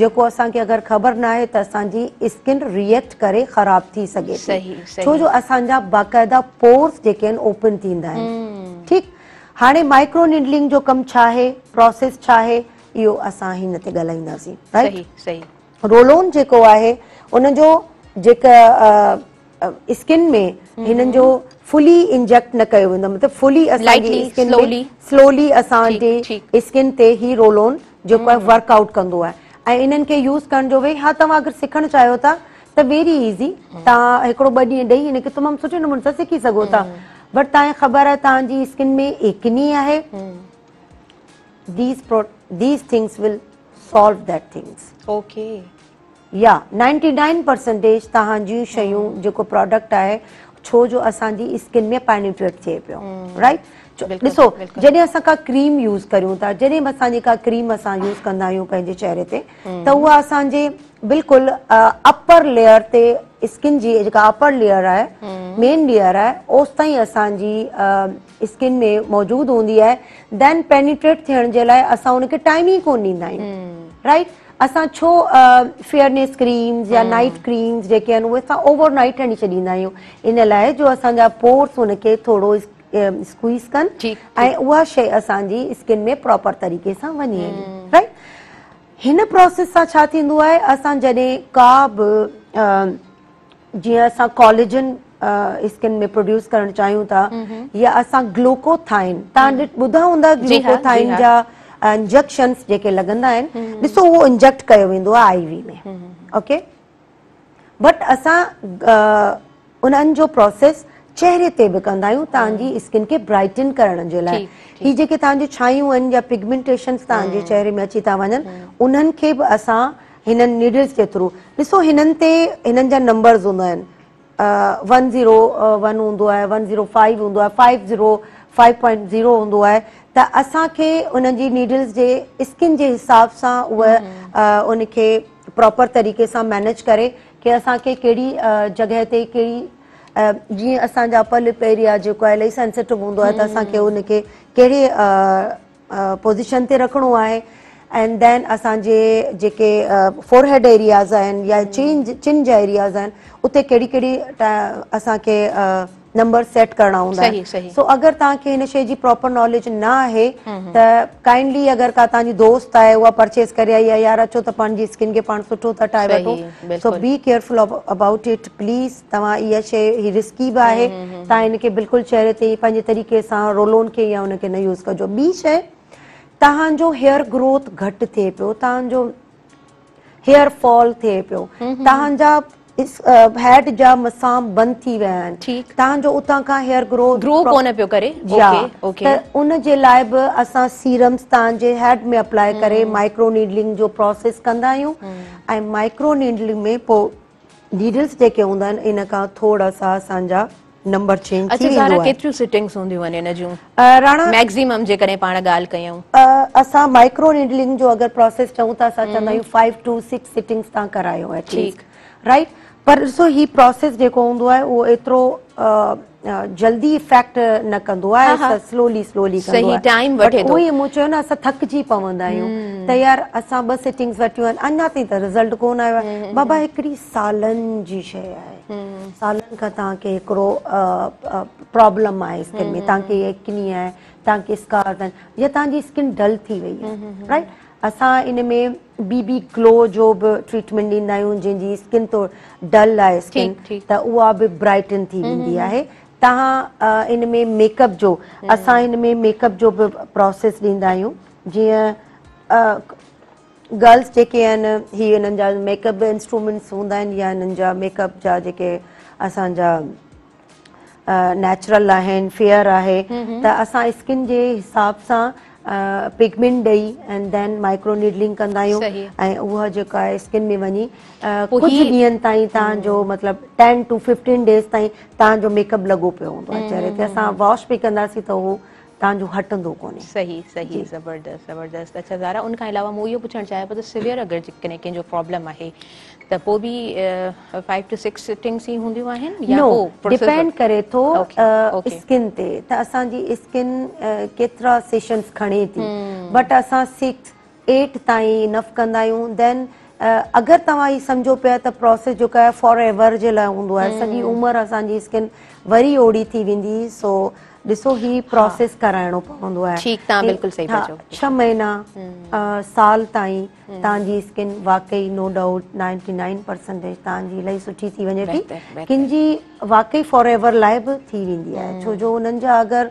جيڪو اسان کي اگر خبر ناهي ته اسان جي اسڪن ريئيڪٽ ڪري خراب ٿي سگهي ٿي ڇو جو اسان جا باقاعده پورس جيڪي آهن اوپن ٿيندا آهن ٺيڪ هاڻي مائڪرو نيڊلنگ جو ڪم ڇا آهي پروسيس ڇا آهي اهو اسان هن تي ڳالهائينداسين رائيٽ رول اون جيڪو آهي ان جو جيڪا اسڪن ۾ هنن جو فلي انجيڪٽ نه ڪيو ويندو، مطلب فلي اسان جي اسڪن ۾ سلولي اسان جي اسڪن تي هي رول آن جيڪو آهي ورڪ آئوٽ ڪندو آهي. ۽ انهن کي يوز ڪرڻ جو وي، ها توهان اگر سکڻ چاهيو ٿا ته ويري ايزي، توهان هڪڙو ٻه ڏينهن ڏئي هن کي تمام سٺي نموني سان سکي سگهو ٿا. بٽ توهان کي خبر آهي توهان جي اسڪن ۾ ايڪني آهي، these things will solve that things. Okay. يا 99 پرسنٽيج توهان جون شيون جيڪو پراڊڪٽ آهي ڇو جو اسان جي اسڪن ۾ پينيٽريٽ ٿئي پيو، رائٽ. ڏسو جڏهن اسان ڪا ڪريم يوز ڪريون ٿا، جڏهن به اسان جي ڪا ڪريم اسان يوز ڪندا آهيون پنهنجي چهري تي، ته اها اسان جي بلڪل اپر ليئر تي، اسڪن جي جيڪا اپر ليئر آهي، مين ليئر آهي، اوستائين اسان جي اسڪن ۾ موجود هوندي آهي. دين پينيٽريٽ ٿيڻ جي لاء اسان ان کي ٽائيم ئي ڪون ڏيندا آهيون، رائٽ. اسان ڇو فيئرنيس ڪريمز يا نائٽ ڪريمز جيڪي آهن اهي اسان اوور نائٽ هڻي ڇڏيندا آهيون، ان لاء جو اسان جا پورس ان کي ٿورو اسڪويز ڪن ۽ اها شيء اسان جي اسڪن ۾ پراپر طريقي سان وڃي هلي، رائٽ. هن پروسيس سان ڇا ٿيندو آهي، اسان جڏهن ڪا به جيئن اسان ڪاليجن اسڪن ۾ پروڊيوس ڪرڻ چاهيون ٿا يا اسان گلوڪوٿائن، توهان ٻڌا هوندا گلوڪوٿائن جا انجيڪشنس جيڪي لڳندا آهن، ڏسو اهو انجيڪٽ ڪيو ويندو آهي آئي وي ۾، اوڪي. بٽ اسان انهن جو پروسيس چهري تي به ڪندا آهيون توهان جي اسڪن کي برائٽن ڪرڻ جي لاء. هي جيڪي توهان جون ڇايون آهن يا پگمينٽيشنس توهان جي چهري ۾ اچي ٿا وڃن، انهن کي به اسان هنن نيڊلز جي ٿرو، ڏسو هنن تي هنن جا نمبرز هوندا آهن، 101 هوندو آهي، 105 هوندو آهي، 505.0 هوندو آهي، ته اسان کي انهن جي نيڊلز جي اسڪن جي حساب سان اهي ان کي پراپر طريقي سان مينيج ڪري ڪي اسان کي ڪهڙي جڳهه تي ڪهڙي، جيئن اسان جا اپر لپ ايريا جيڪو آهي الاهي سينسيٽو هوندو آهي، ته اسان کي ان کي ڪهڙي پوزيشن تي رکڻو آهي. اينڊ then اسان جي جيڪي فور هيڊ ايرياز آهن يا چن جا ايرياز آهن، اتي ڪهڙي ڪهڙي اسان کي نمبر سيٽ ڪرڻا هوندا آهن. سو اگر توهان کي هن شي جي پراپر ناليج نه آهي ته ڪائنڊلي اگر ڪا توهان جي دوست آهي اها پرچيز ڪري آئي آهي، يار اچو ته پنهنجي اسڪن کي پاڻ سٺو ٿا ٺاهي وٺون، so be careful about it please. توهان اها شي، هي رسڪي به آهي، توهان هن کي بلڪل چهري تي پنهنجي طريقي سان رولون کي يا ان کي نه يوز ڪجو. ٻي شي، توهان جو هيئر گروٿ گهٽ ٿئي پيو، توهان جو هيئر فال ٿئي پيو، توهان جا هيڊ جا مسام بند ٿي ويا آهن، توهان جو اتان کان هيئر گروٿ گرو ڪونه پيو ڪري، ته ان جي لاء به اسان سيرمز توهان جي هيڊ ۾ اپلائي ڪري مائڪرو نيڊلنگ جو پروسيس ڪندا آهيون. ۽ مائڪرو نيڊلنگ ۾ پوء نيڊلز جيڪي هوندا آهن ان کان ٿورا سا اسان جا نمبر چينج ٿي ويندو آهي. اڇا ڪيتريون سيٽنگس هونديون آهن ان جون ميڪسيمم جيڪڏهن پاڻ ڳالهه ڪيون؟ اسان مائڪرو نيڊلنگ جو اگر پروسيس چئون ته اسان چوندا آهيون 5 ٽو 6 سيٽنگس تان ڪرايو ايٽ ليسٽ، رائٽ. پر ڏسو هي پروسيس جيڪو هوندو آهي اهو ايترو جلدي افيڪٽ نه ڪندو آهي، سلولي سلولي ڪندو آهي، ٽائيم وٺي ٿو. اهو ئي مون چيو نه اسان ٿڪجي پوندا آهيون ته يار اسان 2 سيٽنگس ورتيون آهن اڃا تائين ته رزلٽ ڪونه آيو آهي. بابا هڪڙي سالن جي شيء آهي، سالن کان توهان کي هڪڙو پرابلم آهي اسڪن ۾، توهان کي ايڪني آهي، توهان کي اسڪارز آهن يا توهان جي اسڪن ڊل ٿي وئي آهي، رائٽ. اسان ان ۾ بي بي گلو جو به ٽريٽمينٽ ڏيندا آهيون، جنهن جي اسڪن تو ڊل آهي اسڪن ته اها به برائٽن ٿي ويندي آهي. توهان ان ۾ ميڪ اپ جو، اسان ان ۾ ميڪ اپ جو به پروسيس ڏيندا آهيون، جيئن گرلس جيڪي آهن هي انهن جا ميڪ اپ انسٽرومينٽس هوندا آهن يا انهن جا ميڪ اپ جا جيڪي اسان جا نيچرل آهن، فيئر آهي، ته اسان اسڪن جي حساب سان پگمينٽ ڏئي اينڊ then micro needling ڪندا آهيون ۽ اها جيڪا آهي اسڪن ۾ وڃي ڪجهه ڏينهن تائين توهان جو مطلب 10 ٽو 15 ڊيز تائين توهان جو ميڪ اپ لڳو پيو هوندو آهي چهري تي. اسان واش به ڪنداسين ته اهو توهان جو هٽندو ڪونهي. صحيح صحيح زبردست زبردست. اڇا زارا ان کان علاوه مون اهو پڇڻ چاهيان پيو ته سويئر اگر جيڪڏهن ڪنهن جو پرابلم آهي ته پوء به 5 ٽو 6 سٽنگس ئي هونديون آهن يا نو، ڊپينڊ ڪري ٿو اسڪن تي ته اسان جي اسڪن ڪيترا سيشنز کڻي ٿي، بٽ اسان 6 8 تائين انف ڪندا آهيون. دين اگر توهان هي سمجهو پيا ته پروسيس جيڪو آهي فار ايور جي لاء هوندو آهي، سڄي عمر اسان جي اسڪن وري اوڙي ٿي ويندي، سو ڏسو هي پروسيس ڪرائڻو پوندو آهي. ٺيڪ توهان بلڪل صحيح پيا چئو. 6 مهينا سال تائين توهان جي اسڪن واقعي نو ڊائوٽ 99 پرسنٽيج توهان جي الاهي سٺي ٿي وڃي ٿي. ڪن جي واقعي فار ايور لاء به ٿي ويندي آهي ڇو جو انهن جا اگر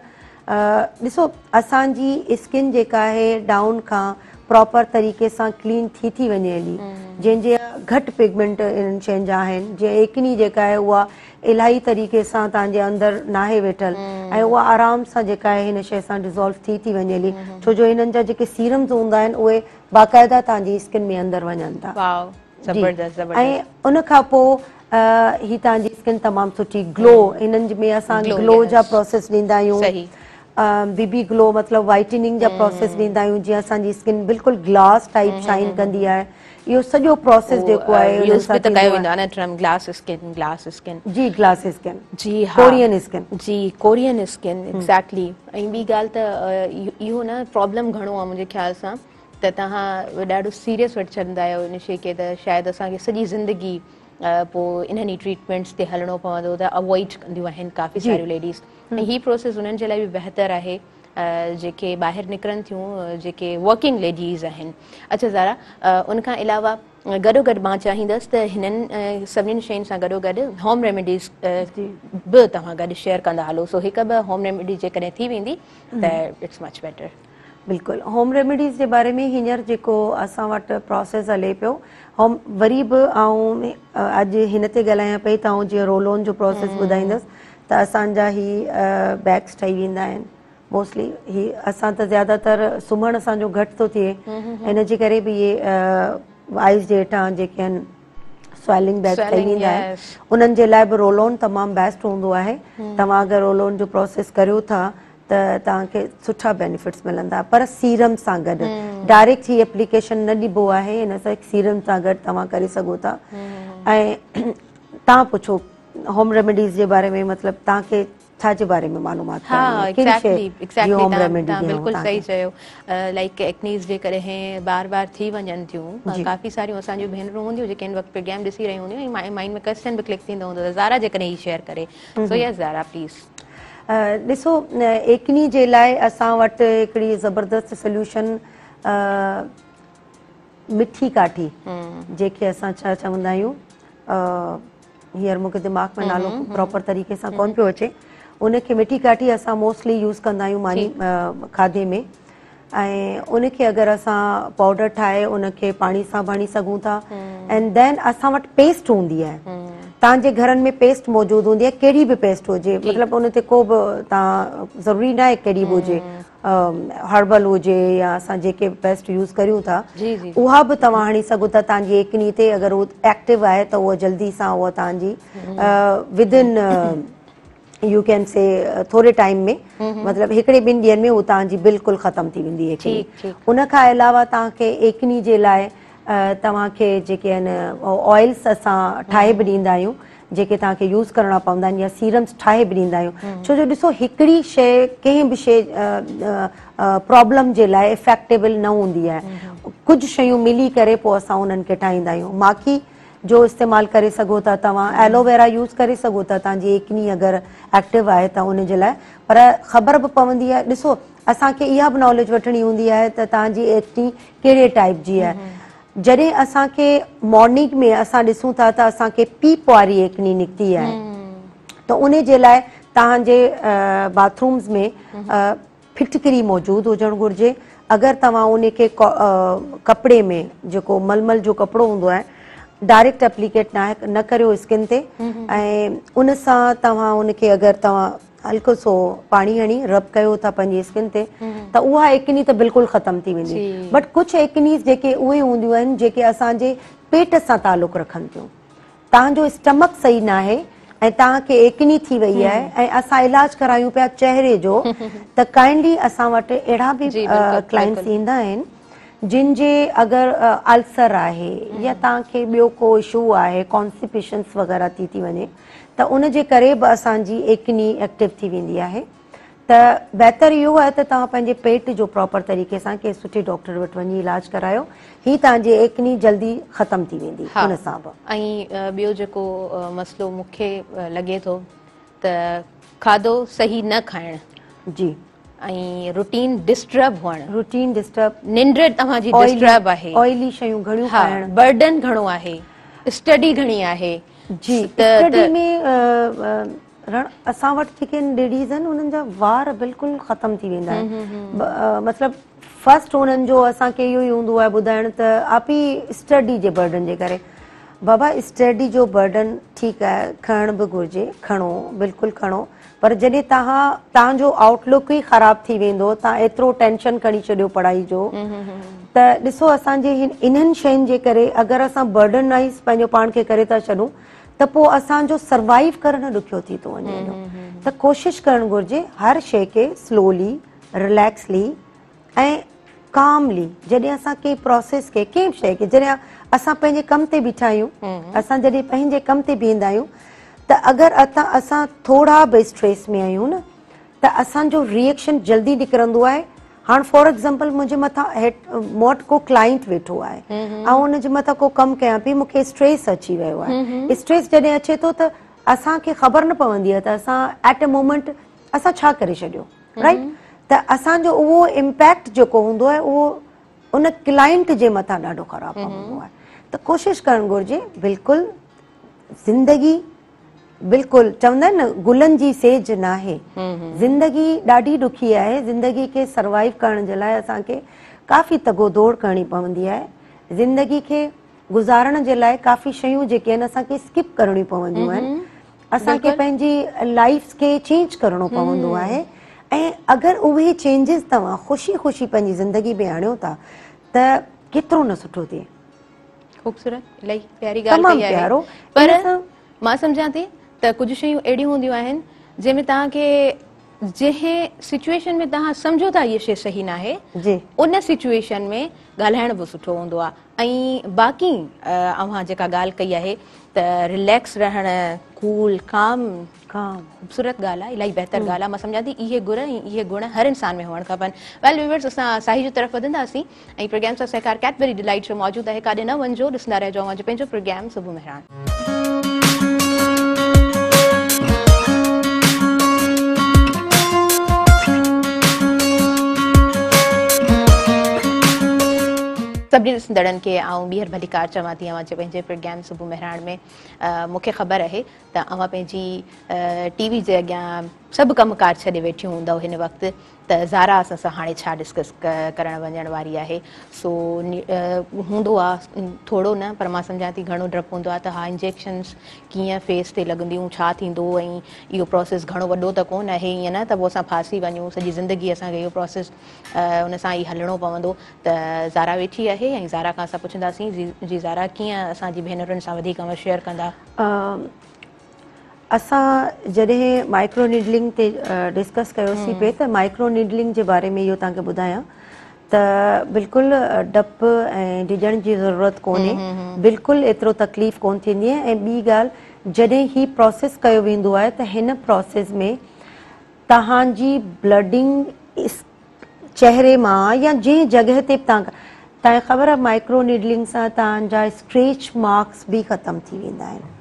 ڏسو اسان جي اسڪن جيڪا آهي ڊائون کان پراپر طريقي سان ڪلين ٿي ٿي وڃي هلي جنهن جي گهٽ پگمينٽ انهن شين جا آهن جيئن ايڪني جيڪا آهي اها الاهي طريقي سان توهان جي اندر ناهي ويٺل ۽ اها آرام سان جيڪا آهي هن شي سان ڊزالو ٿي ٿي وڃي هلي ڇو جو هنن جا جيڪي سيرمز هوندا آهن اهي باقاعده توهان جي اسڪن ۾ اندر وڃن ٿا. واو زبردست زبردست. ۽ ان کان پوء هي توهان جي اسڪن تمام سٺي گلو هنن ۾ اسان گلو جا پروسيس ڏيندا آهيون صحيح بي بي گلو مطلب وائٽننگ جا پروسيس ڏيندا آهيون جيئن اسان جي اسڪن بلڪل گلاس ٽائپ شائن ڪندي آهي اهو سڄو پروسيس جيڪو آهي يوز به ته ڪيو ويندو آهي نه term glass skin glass skin جي گلاس اسڪن جي ها ڪورين اسڪن جي ڪورين اسڪن ايگزيڪٽلي ۽ ٻي ڳالهه ته اهو نه پرابلم گهڻو آهي منهنجي خيال سان ته توهان ڏاڍو سيريس وٺي ڇڏندا آهيو ان شي کي ته شايد اسان کي سڄي زندگي پوء انهن ئي ٽريٽمينٽس تي هلڻو پوندو ته اوائڊ ڪنديون آهن ڪافي ساريون ليڊيز ۽ هي پروسيس انهن جي لاء به بهتر آهي جيڪي ٻاهر نڪرن ٿيون جيڪي ورڪنگ ليڊيز آهن. اڇا زارا ان کان علاوه گڏو گڏ مان چاهيندس ته هنن سڀني شين سان گڏو گڏ هوم ريميڊيز به توهان گڏ شيئر ڪندا هلو سو هڪ ٻه هوم ريميڊيز جيڪڏهن ٿي ويندي ته it's much better. بلڪل هوم ريميڊيز جي باري ۾ هينئر جيڪو اسان وٽ پروسيس هلي پيو هوم وري به آئون اڄ هن تي ڳالهايان پئي ته آئون جيئن رول آن جو پروسيس ٻڌائيندس ته اسان جا هي بيگس ٺهي ويندا آهن موسٽلي هي اسان ته زياده تر سمهڻ اسان جو گهٽ ٿو ٿئي ان جي ڪري به اهي آئيز جي هيٺان جيڪي آهن سويلنگ بيگس ٺهي ويندا آهن انهن جي لاء به رول آن تمام بيسٽ هوندو آهي توهان اگر رول آن جو پروسيس ڪريو ٿا ته توهان کي سٺا بينيفٽس ملندا پر سيرم سان گڏ ڊائريڪٽ هي اپليڪيشن نه ڏبو آهي ان سان سيرم سان گڏ توهان ڪري سگهو ٿا ۽ توهان پڇو هوم ريميڊيز جي باري ۾ مطلب توهان کي ڇا جي باري ۾ معلومات ها ايگزيڪٽلي ايگزيڪٽلي توهان بلڪل صحيح چيو لائڪ ايڪنيز جيڪڏهن بار بار ٿي وڃن ٿيون ڪافي ساريون اسان جون ڀينرون هونديون جيڪي هن وقت پروگرام ڏسي رهيون هونديون ۽ مائنڊ ۾ ڪويسچن به ڪلڪ ٿيندو هوندو ته زارا جيڪڏهن هي شيئر ڪري سو يس زارا پليز. ڏسو ايڪني جي لاء اسان وٽ هڪڙي زبردست سوليوشن مٺي ڪاٺي جنهن کي اسان ڇا چوندا آهيون هينئر مون کي دماغ ۾ نالو پراپر طريقي سان ڪون پيو اچي ان کي مٺي ڪاٺي اسان موسٽلي يوز ڪندا آهيون ماني کاڌي ۾ ۽ ان کي اگر اسان پائوڊر ٺاهي ان کي پاڻي سان ڀڻي سگهون ٿا اينڊ دين اسان وٽ پيسٽ هوندي آهي توهان جي گهرن ۾ پيسٽ موجود هوندي آهي ڪهڙي به پيسٽ هجي مطلب ان تي ڪو به توهان ضروري نه آهي ڪهڙي به هجي هربل هجي يا اسان جيڪي پيسٽ يوز ڪريون ٿا اها به توهان هڻي سگهو ٿا توهان جي ايڪني تي اگر هو ايڪٽو آهي ته اها جلدي سان اها توهان جي ود ان يو ڪين سي ٿوري ٽائيم ۾ مطلب هڪڙي ٻن ڏينهن ۾ هو توهان جي بلڪل ختم ٿي ويندي ايڪني ان کان علاوه توهان کي ايڪني جي لاء توهان کي جيڪي آهن آئلس اسان ٺاهي به ڏيندا آهيون جيڪي توهان کي يوز ڪرڻا پوندا آهن يا سيرمز ٺاهي به ڏيندا آهيون ڇو جو ڏسو هڪڙي شي ڪنهن به شي پرابلم جي لاء افيڪٽيبل نه هوندي آهي ڪجهه شيون ملي ڪري پوء اسان انهن کي ٺاهيندا آهيون ماکي جو استعمال ڪري سگهو ٿا توهان ايلوويرا يوز ڪري سگهو ٿا توهان جي ايڪني اگر ايڪٽو آهي ته ان جي لاء پر خبر به پوندي آهي ڏسو اسان کي اها به ناليج وٺڻي هوندي آهي ته توهان جي ايڪني ڪهڙي ٽائيپ جي آهي جڏهن اسان کي مارننگ ۾ اسان ڏسون ٿا ته اسان کي پيپ واري ايڪني نڪتي آهي ته ان جي لاء توهان جي باٿ رومز ۾ ڦٽڪري موجود هجڻ گهرجي اگر توهان ان کي ڪپڙي ۾ جيڪو ململ جو ڪپڙو هوندو آهي ڊائريڪٽ اپليڪيٽ نه ڪريو اسڪن تي ۽ ان سان توهان ان کي اگر توهان هلڪو سو پاڻي هڻي رب ڪيو ٿا پنهنجي اسڪن تي ته اها ايڪني ته بلڪل ختم ٿي ويندي بٽ ڪجهه ايڪنيز جيڪي اهي هونديون آهن جيڪي اسان جي پيٽ سان تعلق رکن ٿيون توهان جو اسٽمڪ صحيح ناهي ۽ توهان کي ايڪني ٿي وئي آهي ۽ اسان علاج ڪرايون پيا چهري جو ته ڪائنڊلي اسان وٽ اهڙا به ڪلائنٽس ايندا آهن جن جي اگر السر آهي يا توهان کي ٻيو ڪو اشو آهي ڪانسٽيپيشنس وغيره ٿي ٿي وڃي ته ان جي ڪري به اسان جي ايڪني ايڪٽو ٿي ويندي آهي ته بهتر اهو آهي ته توهان پنهنجي پيٽ جو پراپر طريقي سان ڪنهن سٺي ڊاڪٽر وٽ وڃي علاج ڪرايو هي توهان جي ايڪني جلدي ختم ٿي ويندي ان سان به. ۽ ٻيو جيڪو مسئلو مون کي لڳي ٿو ته کاڌو صحيح نه کائڻ. جي. ۽ روٽين ڊسٽرب هئڻ. Routine disturb. ننڊ توهان جي ڊسٽرب آهي. آئلي شيون گهڻيون کائڻ. ها برڊن گهڻو آهي. اسٽڊي گهڻي آهي. جي اسٽڊي ۾ رڻ اسان وٽ جيڪي ليڊيز آهن انهن جا وار بلڪل ختم ٿي ويندا آهن مطلب فرسٽ انهن جو اسان کي اهو ئي هوندو آهي ٻڌائڻ ته آپي اسٽڊي جي برڊن جي ڪري بابا اسٽڊي جو برڊن ٺيڪ آهي کڻڻ به گهرجي کڻو بلڪل کڻو پر جڏهن توهان توهان جو آئوٽ لڪ ئي خراب ٿي ويندو توهان ايترو ٽينشن کڻي ڇڏيو پڙهائي جو ته ڏسو اسان جي انهن شين جي ڪري اگر اسان برڊنائز پنهنجو پاڻ کي ڪري ٿا ڇڏون ته پوء اسان جو سروائيو ڪرڻ ڏکيو ٿي ٿو وڃي ته ڪوشش ڪرڻ گهرجي هر شي کي سلولي رليڪسلي ۽ ڪاملي جڏهن اسان ڪنهن پروسيس کي ڪنهن به شيء کي جڏهن اسان پنهنجي ڪم تي بيٺا آهيون اسان جڏهن پنهنجي ڪم تي بيهندا آهيون ته اگر اسان ٿورا به اسٽريس ۾ آهيون نه ته اسان جو ريئڪشن جلدي نڪرندو آهي هاڻ فار ايگزامپل منهنجي مٿان مون وٽ ڪو ڪلائنٽ ويٺو آهي آئون ان جي مٿان ڪو ڪم ڪيان پئي مون کي اسٽريس اچي ويو آهي اسٽريس جڏهن اچي ٿو ته اسان کي خبر نه پوندي آهي ته اسان ايٽ اي مومينٽ اسان ڇا ڪري ڇڏيو رائٽ ته اسان جو اهو امپيڪٽ جيڪو هوندو آهي اهو ان ڪلائنٽ جي مٿان ڏاڍو خراب پوندو آهي ته ڪوشش ڪرڻ گهرجي بلڪل زندگي بلڪل چوندا آهن نه گلن جي سيج ناهي زندگي ڏاڍي ڏکي آهي زندگي کي سروائيو ڪرڻ جي لاء اسان کي ڪافي تگو دوڙ ڪرڻي پوندي آهي زندگي کي گذارڻ جي لاء ڪافي شيون جيڪي آهن اسان کي اسڪپ ڪرڻيون پونديون آهن اسان کي پنهنجي لائيف کي چينج ڪرڻو پوندو آهي ۽ اگر اهي چينجز توهان خوشي خوشي پنهنجي زندگي ۾ آڻيو ٿا ته ڪيترو نه سٺو ٿئي. خوبصورت الاهي پياري ڳالهه ڪئي آهي پر مان سمجهان ٿي ته ڪجهه شيون اهڙيون هونديون آهن جنهن ۾ توهان کي جنهن سچويشن ۾ توهان سمجهو ٿا هيء شيء صحيح ناهي ان سچويشن ۾ ڳالهائڻ به سٺو هوندو آهي ۽ باقي اوهان جيڪا ڳالهه ڪئي آهي ته رليڪس رهڻ ڪول ڪام خوبصورت ڳالهه آهي الاهي بهتر ڳالهه آهي مان سمجهان ٿي اهي گر ۽ اهي گڻ هر انسان ۾ هئڻ کپن ويل ويورز اسان ساهي جي طرف وڌنداسين ۽ پروگرام سان سهڪار ڪيڊبري ڊيلائيٽ جو موجود آهي ڪاڏي نه وڃجو ڏسندا رهجو اوهان جو پنهنجو پروگرام صبح مهراڻ. سڀني ڏسندڙن کي آئون ٻيهر ڀليڪار چوان ٿي اوهان جي پنهنجي پروگرام صبح مهراڻ ۾ مون کي خبر آهي ته اوهان پنهنجي ٽي وي جي اڳيان سڀ ڪم ڪار ڇڏي ويٺيون هوندؤ هن وقت ته زارا اسان سان هاڻي ڇا ڊسڪس ڪرڻ وڃڻ واري آهي سو هوندو آ ٿورو نه پر مان سمجهان ٿي گهڻو ڊپ هوندو آ ته ها انجيڪشنس ڪيئن فيس تي لڳنديون ڇا ٿيندو ۽ اهو پروسيس گهڻو وڏو ته ڪونه آهي ائين نه ته پوء اسان ڦاسي وڃون سڄي زندگي اسان کي اهو پروسيس ان سان ئي هلڻو پوندو ته زارا ويٺي آهي ۽ زارا کان اسان پڇنداسين جي زارا ڪيئن اسان جي ڀينرن سان وڌيڪ اوهان شيئر ڪندا. اسان جڏهن مائڪرو نيڊلنگ تي ڊسڪس ڪيوسين پئي ته مائڪرو نيڊلنگ جي باري ۾ اهو توهان کي ٻڌايان ته بلڪل ڊپ ۽ ڊڄڻ جي ضرورت ڪونهي بلڪل ايترو تڪليف ڪون ٿيندي آهي ۽ ٻي ڳالهه جڏهن هي پروسيس ڪيو ويندو آهي ته هن پروسيس ۾ توهان جي بلڊنگ چهري مان يا جنهن جڳهه تي به توهان توهان کي خبر آهي مائڪرو نيڊلنگ سان توهان جا اسڪريچ مارڪس به ختم ٿي ويندا آهن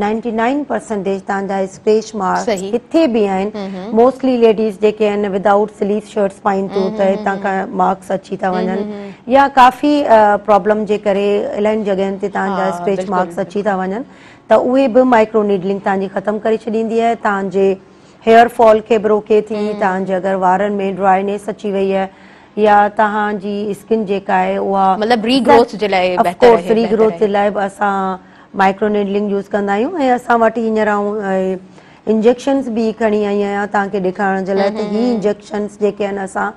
نائنٽي نائن پرسنٽيج توهان جا اسڪريچ مارڪس ڪٿي به آهن موسٽلي ليڊيز جيڪي آهن ودائوٽ سليو شرٽس پائين ٿيون ته هتان کان مارڪس اچي ٿا وڃن يا ڪافي پرابلم جي ڪري الاهين جڳهين تي توهان جا اسڪريچ مارڪس اچي ٿا وڃن ته اهي به مائڪرو نيڊلنگ توهان جي ختم ڪري ڇڏيندي آهي توهان جي هيئر فال کي به روڪي ٿي توهان جي اگر وارن ۾ ڊرائينيس اچي وئي آهي يا توهان جي اسڪن جيڪا آهي اها مطلب ري گروٿ جي لاء بهتر آهي ري گروٿ جي لاء به اسان مائڪرو نيڊلنگ يوز ڪندا آهيون ۽ اسان وٽ هينئر آئون انجيڪشنس به کڻي آئي آهيان توهان کي ڏيکارڻ جي لاء ته هي انجيڪشنس جيڪي آهن اسان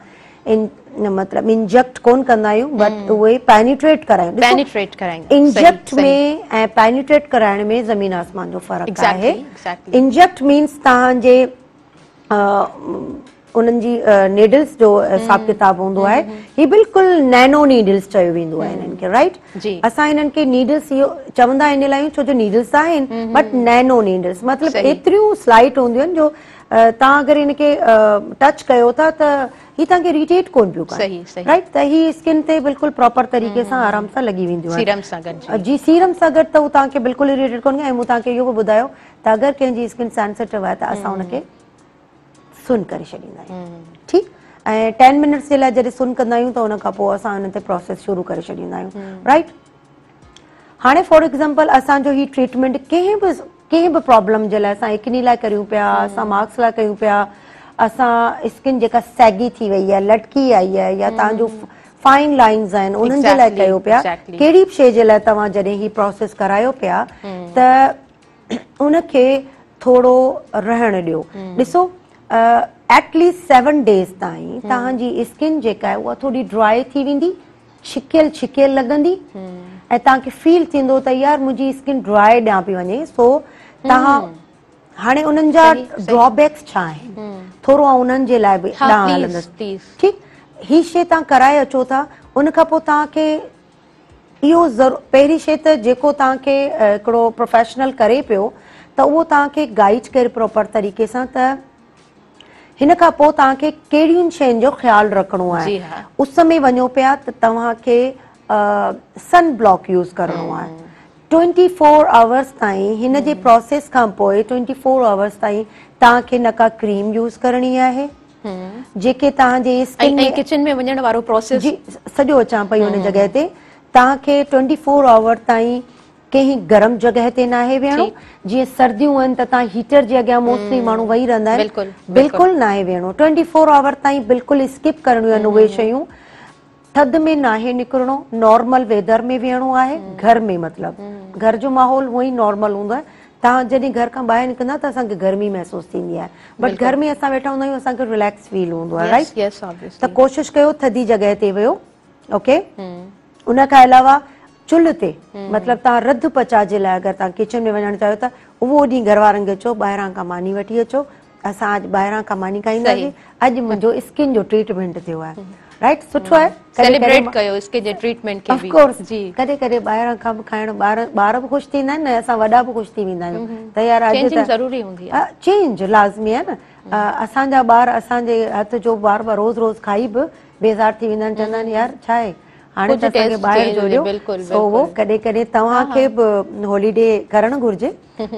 ان مطلب انجيڪٽ ڪون ڪندا آهيون بٽ اهي پينيٽريٽ ڪرايون پينيٽريٽ ڪرايون انجيڪٽ ۾ ۽ پينيٽريٽ ڪرائڻ ۾ زمين آسمان جو فرق آهي انجيڪٽ مينس توهان جي انهن جي نيڊلز جو حساب ڪتاب هوندو آهي هي بلڪل نينو نيڊلز چيو ويندو آهي انهن کي رائٽ اسان انهن کي نيڊلز اهو چوندا ان لاء آهيون ڇو جو نيڊلز ته آهن بٽ نينو نيڊلز مطلب ايتريون سلائيٽ هونديون آهن جو توهان اگر ان کي ٽچ ڪيو ٿا ته هي توهان کي اريٽيٽ ڪون پيو ڪري رائٽ ته هي اسڪن تي بلڪل پراپر طريقي سان آرام سان لڳي وينديون آهن سيرم سان گڏ جي سيرم سان گڏ ته هو توهان کي بلڪل اريٽيٽ ڪون ڪري ۽ مون توهان کي اهو به ٻڌايو ته اگر ڪنهن جي اسڪن سينسيٽو آهي ته اسان ان کي سن ڪري ڇڏيندا آهيون ٺيڪ ۽ 10 منٽس جي لاء جڏهن سن ڪندا آهيون ته ان کان پوء اسان ان تي پروسيس شروع ڪري ڇڏيندا آهيون رائٽ. هاڻي فار ايگزامپل اسان جو هي ٽريٽمينٽ ڪنهن به ڪنهن به پرابلم جي لاء اسان ايڪني لاء ڪريون پيا اسان مارڪس لاء ڪيون پيا اسان اسڪن جيڪا سيگي ٿي وئي آهي لٽڪي آئي آهي يا توهان جو فائن لائنز آهن انهن جي لاء ڪيو پيا ڪهڙي به شي جي لاء توهان جڏهن هي پروسيس ڪرايو پيا ته ان کي ٿورو رهڻ ڏيو ڏسو ايٽ ليسٽ 7 ڊيز تائين توهان جي اسڪن جيڪا آهي اها ٿوري ڊرائي ٿي ويندي ڇڪيل ڇڪيل لڳندي ۽ توهان کي فيل ٿيندو ته يار منهنجي اسڪن ڊرائي ڏانهن پئي وڃي سو توهان هاڻي انهن جا ڊرا بيڪس ڇا آهن ٿورو آئون انهن جي لاء به ڏانهن هلندس ٺيڪ هي شي توهان ڪرائي اچو ٿا ان کان پوء توهان کي اهو ضرور پهرين شي ته جيڪو توهان کي هڪڙو پروفيشنل ڪري پيو ته اهو توهان کي گائيڊ ڪري پراپر طريقي سان ته هن کان پوء توهان کي ڪهڙين شين جو خيال رکڻو آهي. اس ۾ وڃو پيا ته توهان کي سن بلاڪ يوز ڪرڻو آهي. 24 آورس تائين هن جي پروسيس کان پوء 24 آورس تائين توهان کي نه ڪا ڪريم يوز ڪرڻي آهي جيڪي توهان جي اسڪن ۾ ڪچن ۾ وڃڻ وارو پروسيس جي سڄو اچان پئي ان جڳهه تي توهان کي 24 آور تائين ڪنهن گرم جڳهه تي ناهي ويهڻو جيئن سرديون آهن ته توهان هيٽر جي اڳيان موسٽلي ماڻهو ويهي رهندا آهن بلڪل ناهي ويهڻو 24 آور تائين بلڪل اسڪپ ڪرڻيون آهن اهي شيون ٿڌ ۾ ناهي نڪرڻو نارمل ويدر ۾ ويهڻو آهي گهر ۾ مطلب گهر جو ماحول هونئن ئي نارمل هوندو آهي توهان جڏهن گهر کان ٻاهر نڪرندا ته اسان کي گرمي محسوس ٿيندي آهي بٽ گهر ۾ اسان ويٺا هوندا آهيون اسان کي رليڪس فيل هوندو آهي رائٽ ته ڪوشش ڪيو ٿڌي جڳهه تي ويهو اوڪي ان کان علاوه چلهه تي مطلب توهان رڌ پچاء جي لاء اگر توهان ڪچن ۾ وڃڻ چاهيو ٿا اهو ڏينهن گهر وارن کي چئو ٻاهران کان ماني وٺي اچو اسان اڄ ٻاهران کان ماني کائينداسين اڄ منهنجو اسڪن جو ٽريٽمينٽ ٿيو آهي رائٽ سٺو آهي سيليبريٽ ڪيو اسڪن جي ٽريٽمينٽ کي به آف ڪورس جي ڪڏهن ڪڏهن ٻاهران کان به کائڻ ٻار ٻار به خوش ٿيندا آهن ۽ اسان وڏا به خوش ٿي ويندا آهيون ته يار اڄ چينجنگ ضروري هوندي آهي چينج لازمي آهي نه اسان جا ٻار اسان جي هٿ جو بار بار روز روز کائي به بيزار ٿي ويندا آهن چوندا آهن يار ڇا آهي هاڻي ته اسان کي ٻاهر جو ڏيو سو اهو ڪڏهن ڪڏهن توهان کي به هاليڊي ڪرڻ گهرجي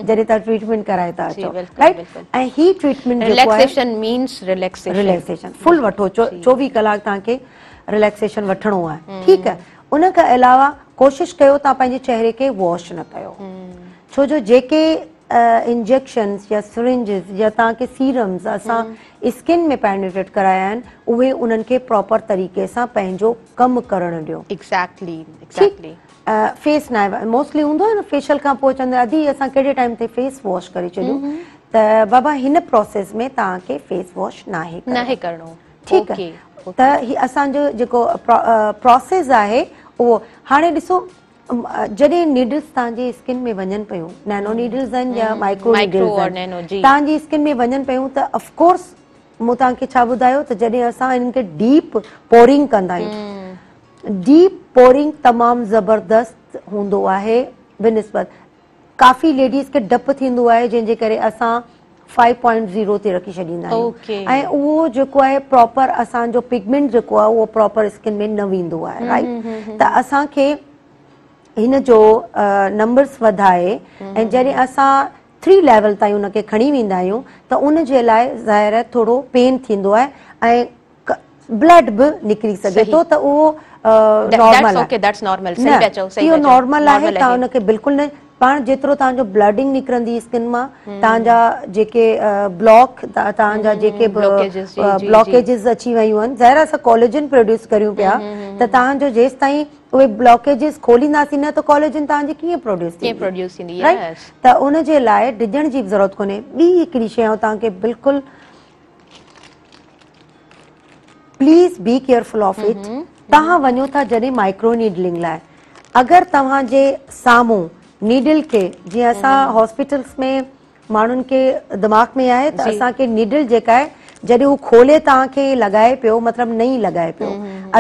جڏهن توهان ٽريٽمينٽ ڪرائي ٿا اچو رائٽ ۽ هي ٽريٽمينٽ جيڪو آهي relaxation means relaxation relaxation full وٺو 24 ڪلاڪ توهان کي رليڪسيشن وٺڻو آهي ٺيڪ آهي ان کان علاوه ڪوشش ڪيو توهان پنهنجي چهري کي واش نه ڪيو ڇو جو جيڪي انجيڪشنز يا سرنجز يا توهان کي سيرمز اسان اسڪن ۾ پينيٽريٽ ڪرايا آهن اهي انهن کي پراپر طريقي سان پنهنجو ڪم ڪرڻ ڏيو. Exactly exactly. فيس ناهي موسٽلي هوندو آهي نه فيشل کان پوء چوندا ادي اسان ڪهڙي ٽائيم تي فيس واش ڪري ڇڏيون ته بابا هن پروسيس ۾ توهان کي فيس واش ناهي ڪرڻو ناهي ڪرڻو ٺيڪ آهي ته هي اسان جو جيڪو پروسيس آهي اهو هاڻي ڏسو جڏهن نيڊلز توهان جي اسڪن ۾ وڃن پيون نينو نيڊلز آهن يا مائڪرو نيڊلز آهن توهان جي اسڪن ۾ وڃن پيون ته آف ڪورس مون توهان کي ڇا ٻڌايو ته جڏهن اسان انهن کي ڊيپ پورنگ ڪندا آهيون ڊيپ پورنگ تمام زبردست هوندو آهي بنسبت ڪافي ليڊيز کي ڊپ ٿيندو آهي جنهن جي ڪري اسان 5.0 تي رکي ڇڏيندا آهيون ۽ اهو جيڪو آهي پراپر اسان جو پگمينٽ جيڪو آهي اهو پراپر اسڪن ۾ نه ويندو آهي رائٽ ته اسان کي هن جو نمبرس وڌائي ۽ جڏهن اسان 3 ليول تائين ان کي کڻي ويندا آهيون ته ان جي لاء ظاهر آهي ٿورو پين ٿيندو آهي ۽ بلڊ به نڪري سگهي ٿو ته اهو نارمل آهي اهو نارمل آهي توهان ان کي بلڪل نه پاڻ جيترو توهان جو بلڊنگ نڪرندي اسڪن مان توهان جا جيڪي بلاڪ توهان جا جيڪي به بلاڪيجز اچي ويون آهن ظاهر آهي اسان ڪولاجن پروڊيوس ڪريون پيا ته توهان جو جيستائين اهي بلاڪيجز کولينداسين نه ته ڪولاجن توهان جي ڪيئن پروڊيوس ٿيندي رائٽ ته ان جي لاء ڊڄڻ جي به ضرورت ڪونهي ٻي هڪڙي شيء آئون توهان کي بلڪل please be careful of it توهان وڃو ٿا جڏهن مائڪرو نيڊلنگ لاء اگر توهان جي سامهون نيڊل کي جيئن اسان هاسپيٽلس ۾ ماڻهن کي دماغ ۾ آهي ته اسان کي نيڊل جيڪا آهي جڏهن هو کولي توهان کي لڳائي پيو مطلب نئين لڳائي پيو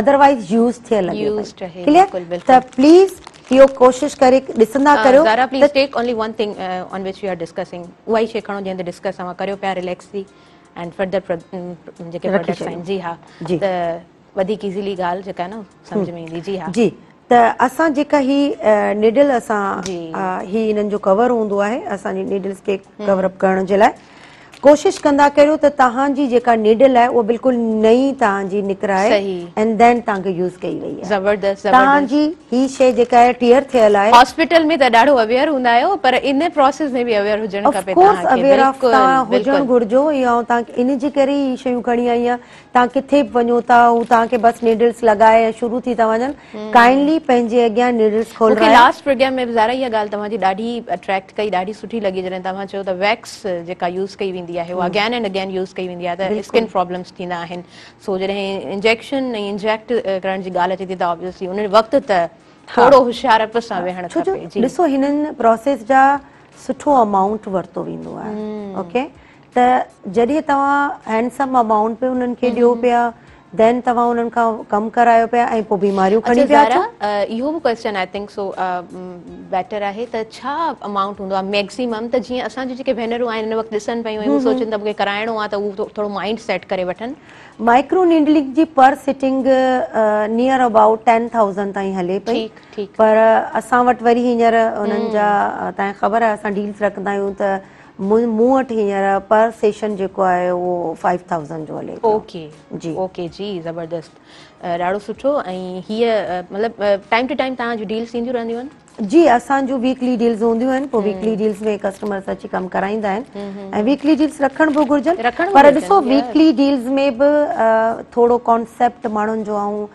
ادروائز يوز ٿيل لڳي پئي ڪليئر ته پليز اهو ڪوشش ڪري ڏسندا ڪريو Zara please take only one thing on which you are discussing اها ئي شي کڻو جنهن تي ڊسڪس اوهان ڪريو پيا رليڪس ٿي اينڊ فردر جيڪي پروڊڪٽس آهن جي ها ته وڌيڪ ايزيلي ڳالهه جيڪا نه سمجهه ۾ ايندي جي ها جي ته اسان جيڪا هي نيڊل اسان هي انهن جو ڪور هوندو آهي اسان جي نيڊلز کي ڪور اپ ڪرڻ جي لاء ڪوشش ڪندا ڪريو ته توهان جي جيڪا نيڊل آهي اها بلڪل نئين توهان جي نڪرائي اينڊ then توهان کي يوز ڪئي وئي آهي. زبردست زبردست. توهان جي هي شي جيڪا آهي ٽيئر ٿيل آهي. هاسپيٽل ۾ ته ڏاڍو اويئر هوندا آهيو پر ان پروسيس ۾ به اويئر هجڻ کپي توهان کي. آف ڪورس اويئر آف توهان هجڻ گهرجو اهو آئون توهان کي ان جي ڪري ئي هي شيون کڻي آئي آهيان توهان ڪٿي به وڃو ٿا هو توهان کي بس نيڊلز لڳائي ۽ شروع ٿي ٿا وڃن ڪائنڊلي پنهنجي اڳيان نيڊلز مون کي کولرايو. لاسٽ پروگرام ۾ به زارا اها ڳالهه توهان جي ڏاڍي اٽريڪٽ ڪئي ڏاڍي سٺي لڳي جڏهن توهان چيو ته ويڪس جيڪا يوز ڪئي ويندي آهي اها اگين اينڊ اگين يوز ڪئي ويندي آهي ته اسڪن پرابلمس ٿيندا آهن سو جڏهن انجيڪشن ۽ انجيڪٽ ڪرڻ جي ڳالهه اچي ٿي ته آبويسلي ان وقت ته ٿورو هوشيارپ سان ويهڻ ڇو جو کپي جي. ڏسو هنن پروسيس جا سٺو امائونٽ ورتو ويندو آهي اوڪي ته جڏهن توهان هينڊسم امائونٽ به انهن کي ڏيو پيا دين توهان انهن کان ڪم ڪرايو پيا ۽ پوء بيماريون کڻي اڇا پيا زارا اچو. اهو به question I think so better آهي ته ڇا امائونٽ هوندو آهي ميڪسيمم ته جيئن اسان جون جيڪي ڀينرون آهن هن وقت ڏسن پيون ۽ هو سوچن ته مونکي ڪرائڻو آهي ته هو ٿورو مائنڊ سيٽ ڪري وٺن. مائڪرو نيڊلنگ جي پر سٽنگ نيئر ابائوٽ 10,000 تائين هلي پئي ٺيڪ ٺيڪ. پر اسان وٽ وري هينئر انهن جا توهان کي خبر آهي اسان ڊيلز رکندا آهيون ته مون وٽ هينئر پر سيشن جيڪو آهي اهو فائيو ٿائوزنڊ جو هلي پيو. اوڪي جي اوڪي جي زبردست ڏاڍو سٺو ۽ هيء مطلب ٽائيم ٽو ٽائيم توهان جون ڊيلز ٿينديون رهنديون آهن؟ جي اسان جون ويڪلي ڊيلز هونديون آهن پوء ويڪلي ڊيلز ۾ ڪسٽمرز اچي ڪم ڪرائيندا آهن ۽ ويڪلي ڊيلز رکڻ به گهرجن پر ڏسو ويڪلي ڊيلز ۾ به ٿورو ڪانسيپٽ ماڻهن جو آئون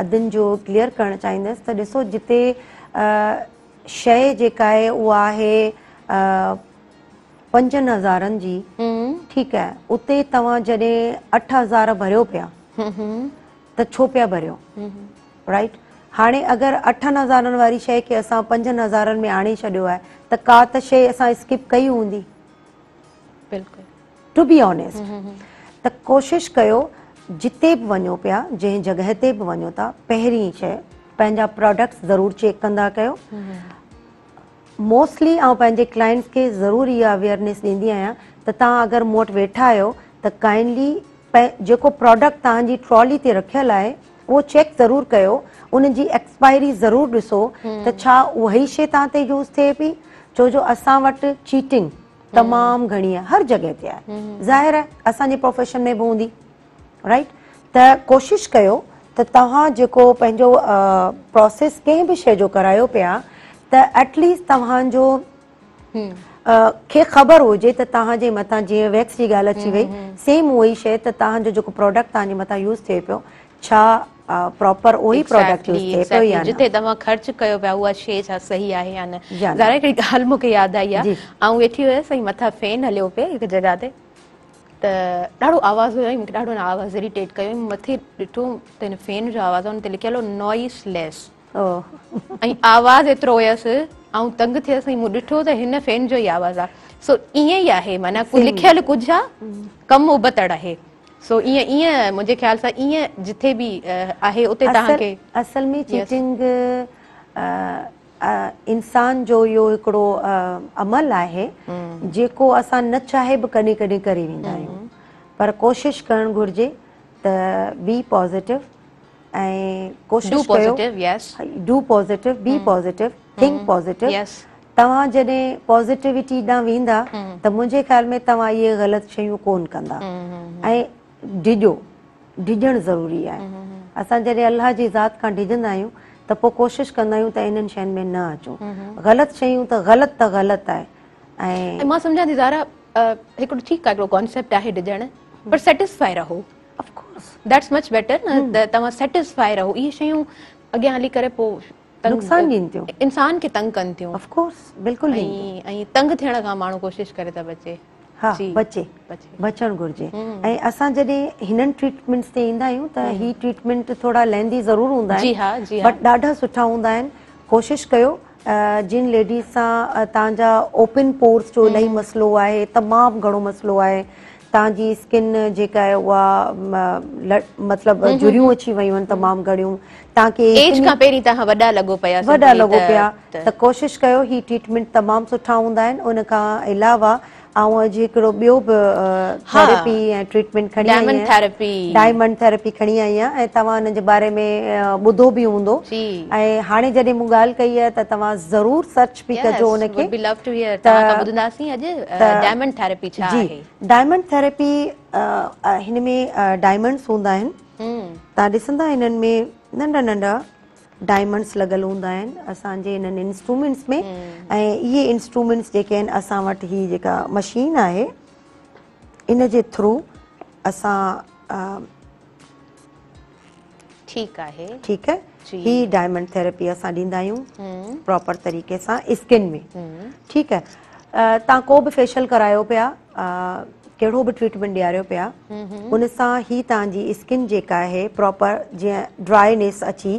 ادين جو ڪليئر ڪرڻ چاهيندس ته ڏسو جتي شيء جيڪا آهي اها آهي پنجن هزارن جي ٺيڪ آهي اتي توهان جڏهن 8000 ڀريو پيا ته ڇو پيا ڀريو رائيٽ هاڻي اگر اٺن هزارن واري شيء کي اسان پنجن هزارن ۾ آڻي ڇڏيو آهي ته ڪا ته شيء اسان اسڪپ ڪئي هوندي. بلڪل. ٽو بي آنيسٽ ته ڪوشش ڪيو جتي به وڃو پيا جنهن جڳهه تي به وڃو ٿا پهرين شيء پنهنجا پراڊڪٽس ضرور چيڪ ڪندا ڪيو موسٽلي آئون پنهنجي ڪلائنٽس کي ضرور اها اويئرنيس ڏيندي آهيان ته توهان اگر مون وٽ ويٺا آهيو ته ڪائنڊلي جيڪو پراڊڪٽ توهان جي ٽرالي تي رکيل آهي اهو چيڪ ضرور ڪيو ان جي ايڪسپائري ضرور ڏسو ته ڇا اها ئي شيء توهان تي يوز ٿئي پئي ڇو جو اسان وٽ چيٽنگ تمام گهڻي آهي هر جڳهه تي آهي ظاهر آهي اسان جي پروفيشن ۾ به هوندي رائيٽ ته ڪوشش ڪيو ته توهان جيڪو پنهنجو پروسيس ڪنهن به شيء جو ڪرايو پيا ته ايٽ ليسٽ توهان جو کي خبر هجي ته توهان جي مٿان جيئن ويڪس جي ڳالهه اچي وئي سيم اها ئي شيء ته توهان جو جيڪو پروڊڪٽ توهان جي مٿان يوز ٿئي پيو ڇا پراپر اهو ئي پروڊڪٽ يوز ٿئي پيو يا نه. جتي توهان خرچ ڪيو پيا اها شيء ڇا صحيح آهي يا نه. زارا هڪڙي ڳالهه مون کي ياد آئي آهي آئون ويٺي هيس ۽ مٿان فين هليو پئي هڪ جڳهه تي ته ڏاڍو آواز هيو ۽ مون کي ڏاڍو ان آواز اريٽيٽ ڪيو ۽ مٿي ڏٺو ته هن فين جو آواز ان تي لکيل هو نوائس ليس ۽ آواز ايترو هيس آئون تنگ ٿيس ۽ مون ڏٺو ته هن فين جو ئي آواز آهي سو ائين ئي آهي معنيٰ لکيل ڪجهه آهي ڪم ابتڙ آهي سو ائين ائين منهنجي خيال سان ائين جٿي به آهي اتي توهان کي اصل ۾ چيٽنگ انسان جو اهو هڪڙو عمل آهي جيڪو اسان نه چاهي به ڪڏهن ڪڏهن ڪري ويندا آهيون پر ڪوشش ڪرڻ گهرجي ته بي پازيٽو ۽ ڪوشش ڪيو do positive be positive think positive توهان جڏهن پازيٽيوٽي ڏانهن ويندا ته منهنجي خيال ۾ توهان اهي غلط شيون ڪون ڪندا ۽ ڊڄو ڊڄڻ ضروري آهي. اسان جڏهن الله جي ذات کان ڊڄندا آهيون ته پوء ڪوشش ڪندا آهيون ته انهن شين ۾ نه اچون. غلط شيون ته غلط ته غلط آهي ۽. مان سمجهان ٿي زارا هڪڙو ٺيڪ آهي هڪڙو ڪانسيپٽ آهي ڊڄڻ پر سيٽسفائي رهو. Of course. That's much better نه ته توهان سيٽسفائي رهو اهي شيون اڳيان هلي ڪري پوء نقصان ڏين ٿيون. انسان کي تنگ ڪن ٿيون. آف ڪورس بلڪل ڏين ٿيون. ۽ تنگ ٿيڻ کان ماڻهو ڪوشش ڪري ته بچي. ها بچي بچڻ گهرجي ۽ اسان جڏهن هنن ٽريٽمينٽس تي ايندا آهيون ته هي ٽريٽمينٽ ٿورا لينٿي ضرور هوندا آهن بٽ ڏاڍا سٺا هوندا آهن ڪوشش ڪيو جن ليڊيز سان توهان جا اوپن پورس جو الاهي مسئلو آهي تمام گهڻو مسئلو آهي توهان جي اسڪن جيڪا آهي اها مطلب جهريون اچي ويون آهن تمام گهڻيون توهان کي ايج کان پهرين توهان وڏا لڳو پيا وڏا لڳو پيا ته ڪوشش ڪيو هي ٽريٽمينٽ تمام سٺا هوندا آهن ان کان علاوه آئون اڄ هڪڙو ٻيو به ٿيراپي ۽ ٽريٽمينٽ کڻي آئي آهيان. ٿيراپي. ڊائمنڊ ٿيراپي کڻي آئي آهيان ۽ توهان ان جي باري ۾ ٻڌو به هوندو ۽ هاڻي جڏهن مون ڳالهه ڪئي آهي ته توهان ضرور سرچ به ڪجو ان کي. Would be love to hear توهان کان ٻڌنداسين اڄ ڊائمنڊ ٿيراپي ڇا آهي. جي ڊائمنڊ ٿيراپي هن ۾ ڊائمنڊس هوندا آهن. توهان ڏسندا هنن ۾ ننڍا ننڍا ڊائمنڊس لڳل هوندا آهن اسان جي انهن انسٽرومينٽس ۾ ۽ اهي انسٽرومينٽس جيڪي آهن اسان وٽ هي جيڪا مشين آهي ان جي ٿرو اسان ٺيڪ آهي ٺيڪ آهي هي ڊائمنڊ ٿيراپي اسان ڏيندا آهيون پراپر طريقي سان اسڪن ۾ ٺيڪ آهي توهان ڪو به فيشل ڪرايو پيا ڪهڙو به ٽريٽمينٽ ڏياريو پيا ان سان هي توهان جي اسڪن جيڪا آهي پراپر جيئن ڊرائينيس اچي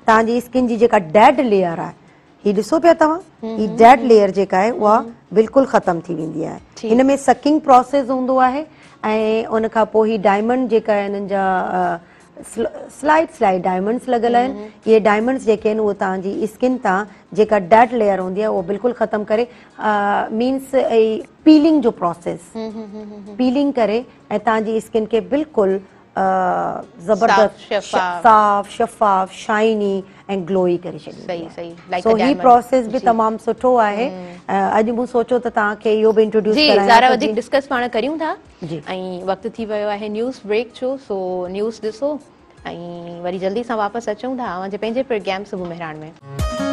توهان جي اسڪن جي جيڪا ڊيڊ ليئر آهي هي ڏسو پيا توهان هي ڊيڊ ليئر جيڪا آهي اها بلڪل ختم ٿي ويندي آهي هن ۾ سڪنگ پروسيس هوندو آهي ۽ ان کان پوء هي ڊائمنڊ جيڪا انهن جا سلائيٽ سلائيٽ ڊائمنڊس لڳل آهن اهي ڊائمنڊس جيڪي آهن اهي توهان جي اسڪن تان جيڪا ڊيڊ ليئر هوندي آهي اهو بلڪل ختم ڪري مينس پيلنگ جو پروسيس پيلنگ ڪري ۽ توهان جي اسڪن کي بلڪل زبردست صاف شفاف شائني ۽ گلوئي ڪري ڇڏيندي آهي سو هي پروسيس به تمام سٺو آهي اڄ مون سوچيو ته توهان کي اهو به انٽروڊيوس ڪرايان جي زارا وڌيڪ ڊسڪس پاڻ ڪريون ٿا ۽ وقت ٿي ويو آهي نيوز بريڪ جو سو نيوز ڏسو ۽ وري جلدي سان واپس اچون ٿا اوهان جي پنهنجي پروگرام صبح مهراڻ ۾.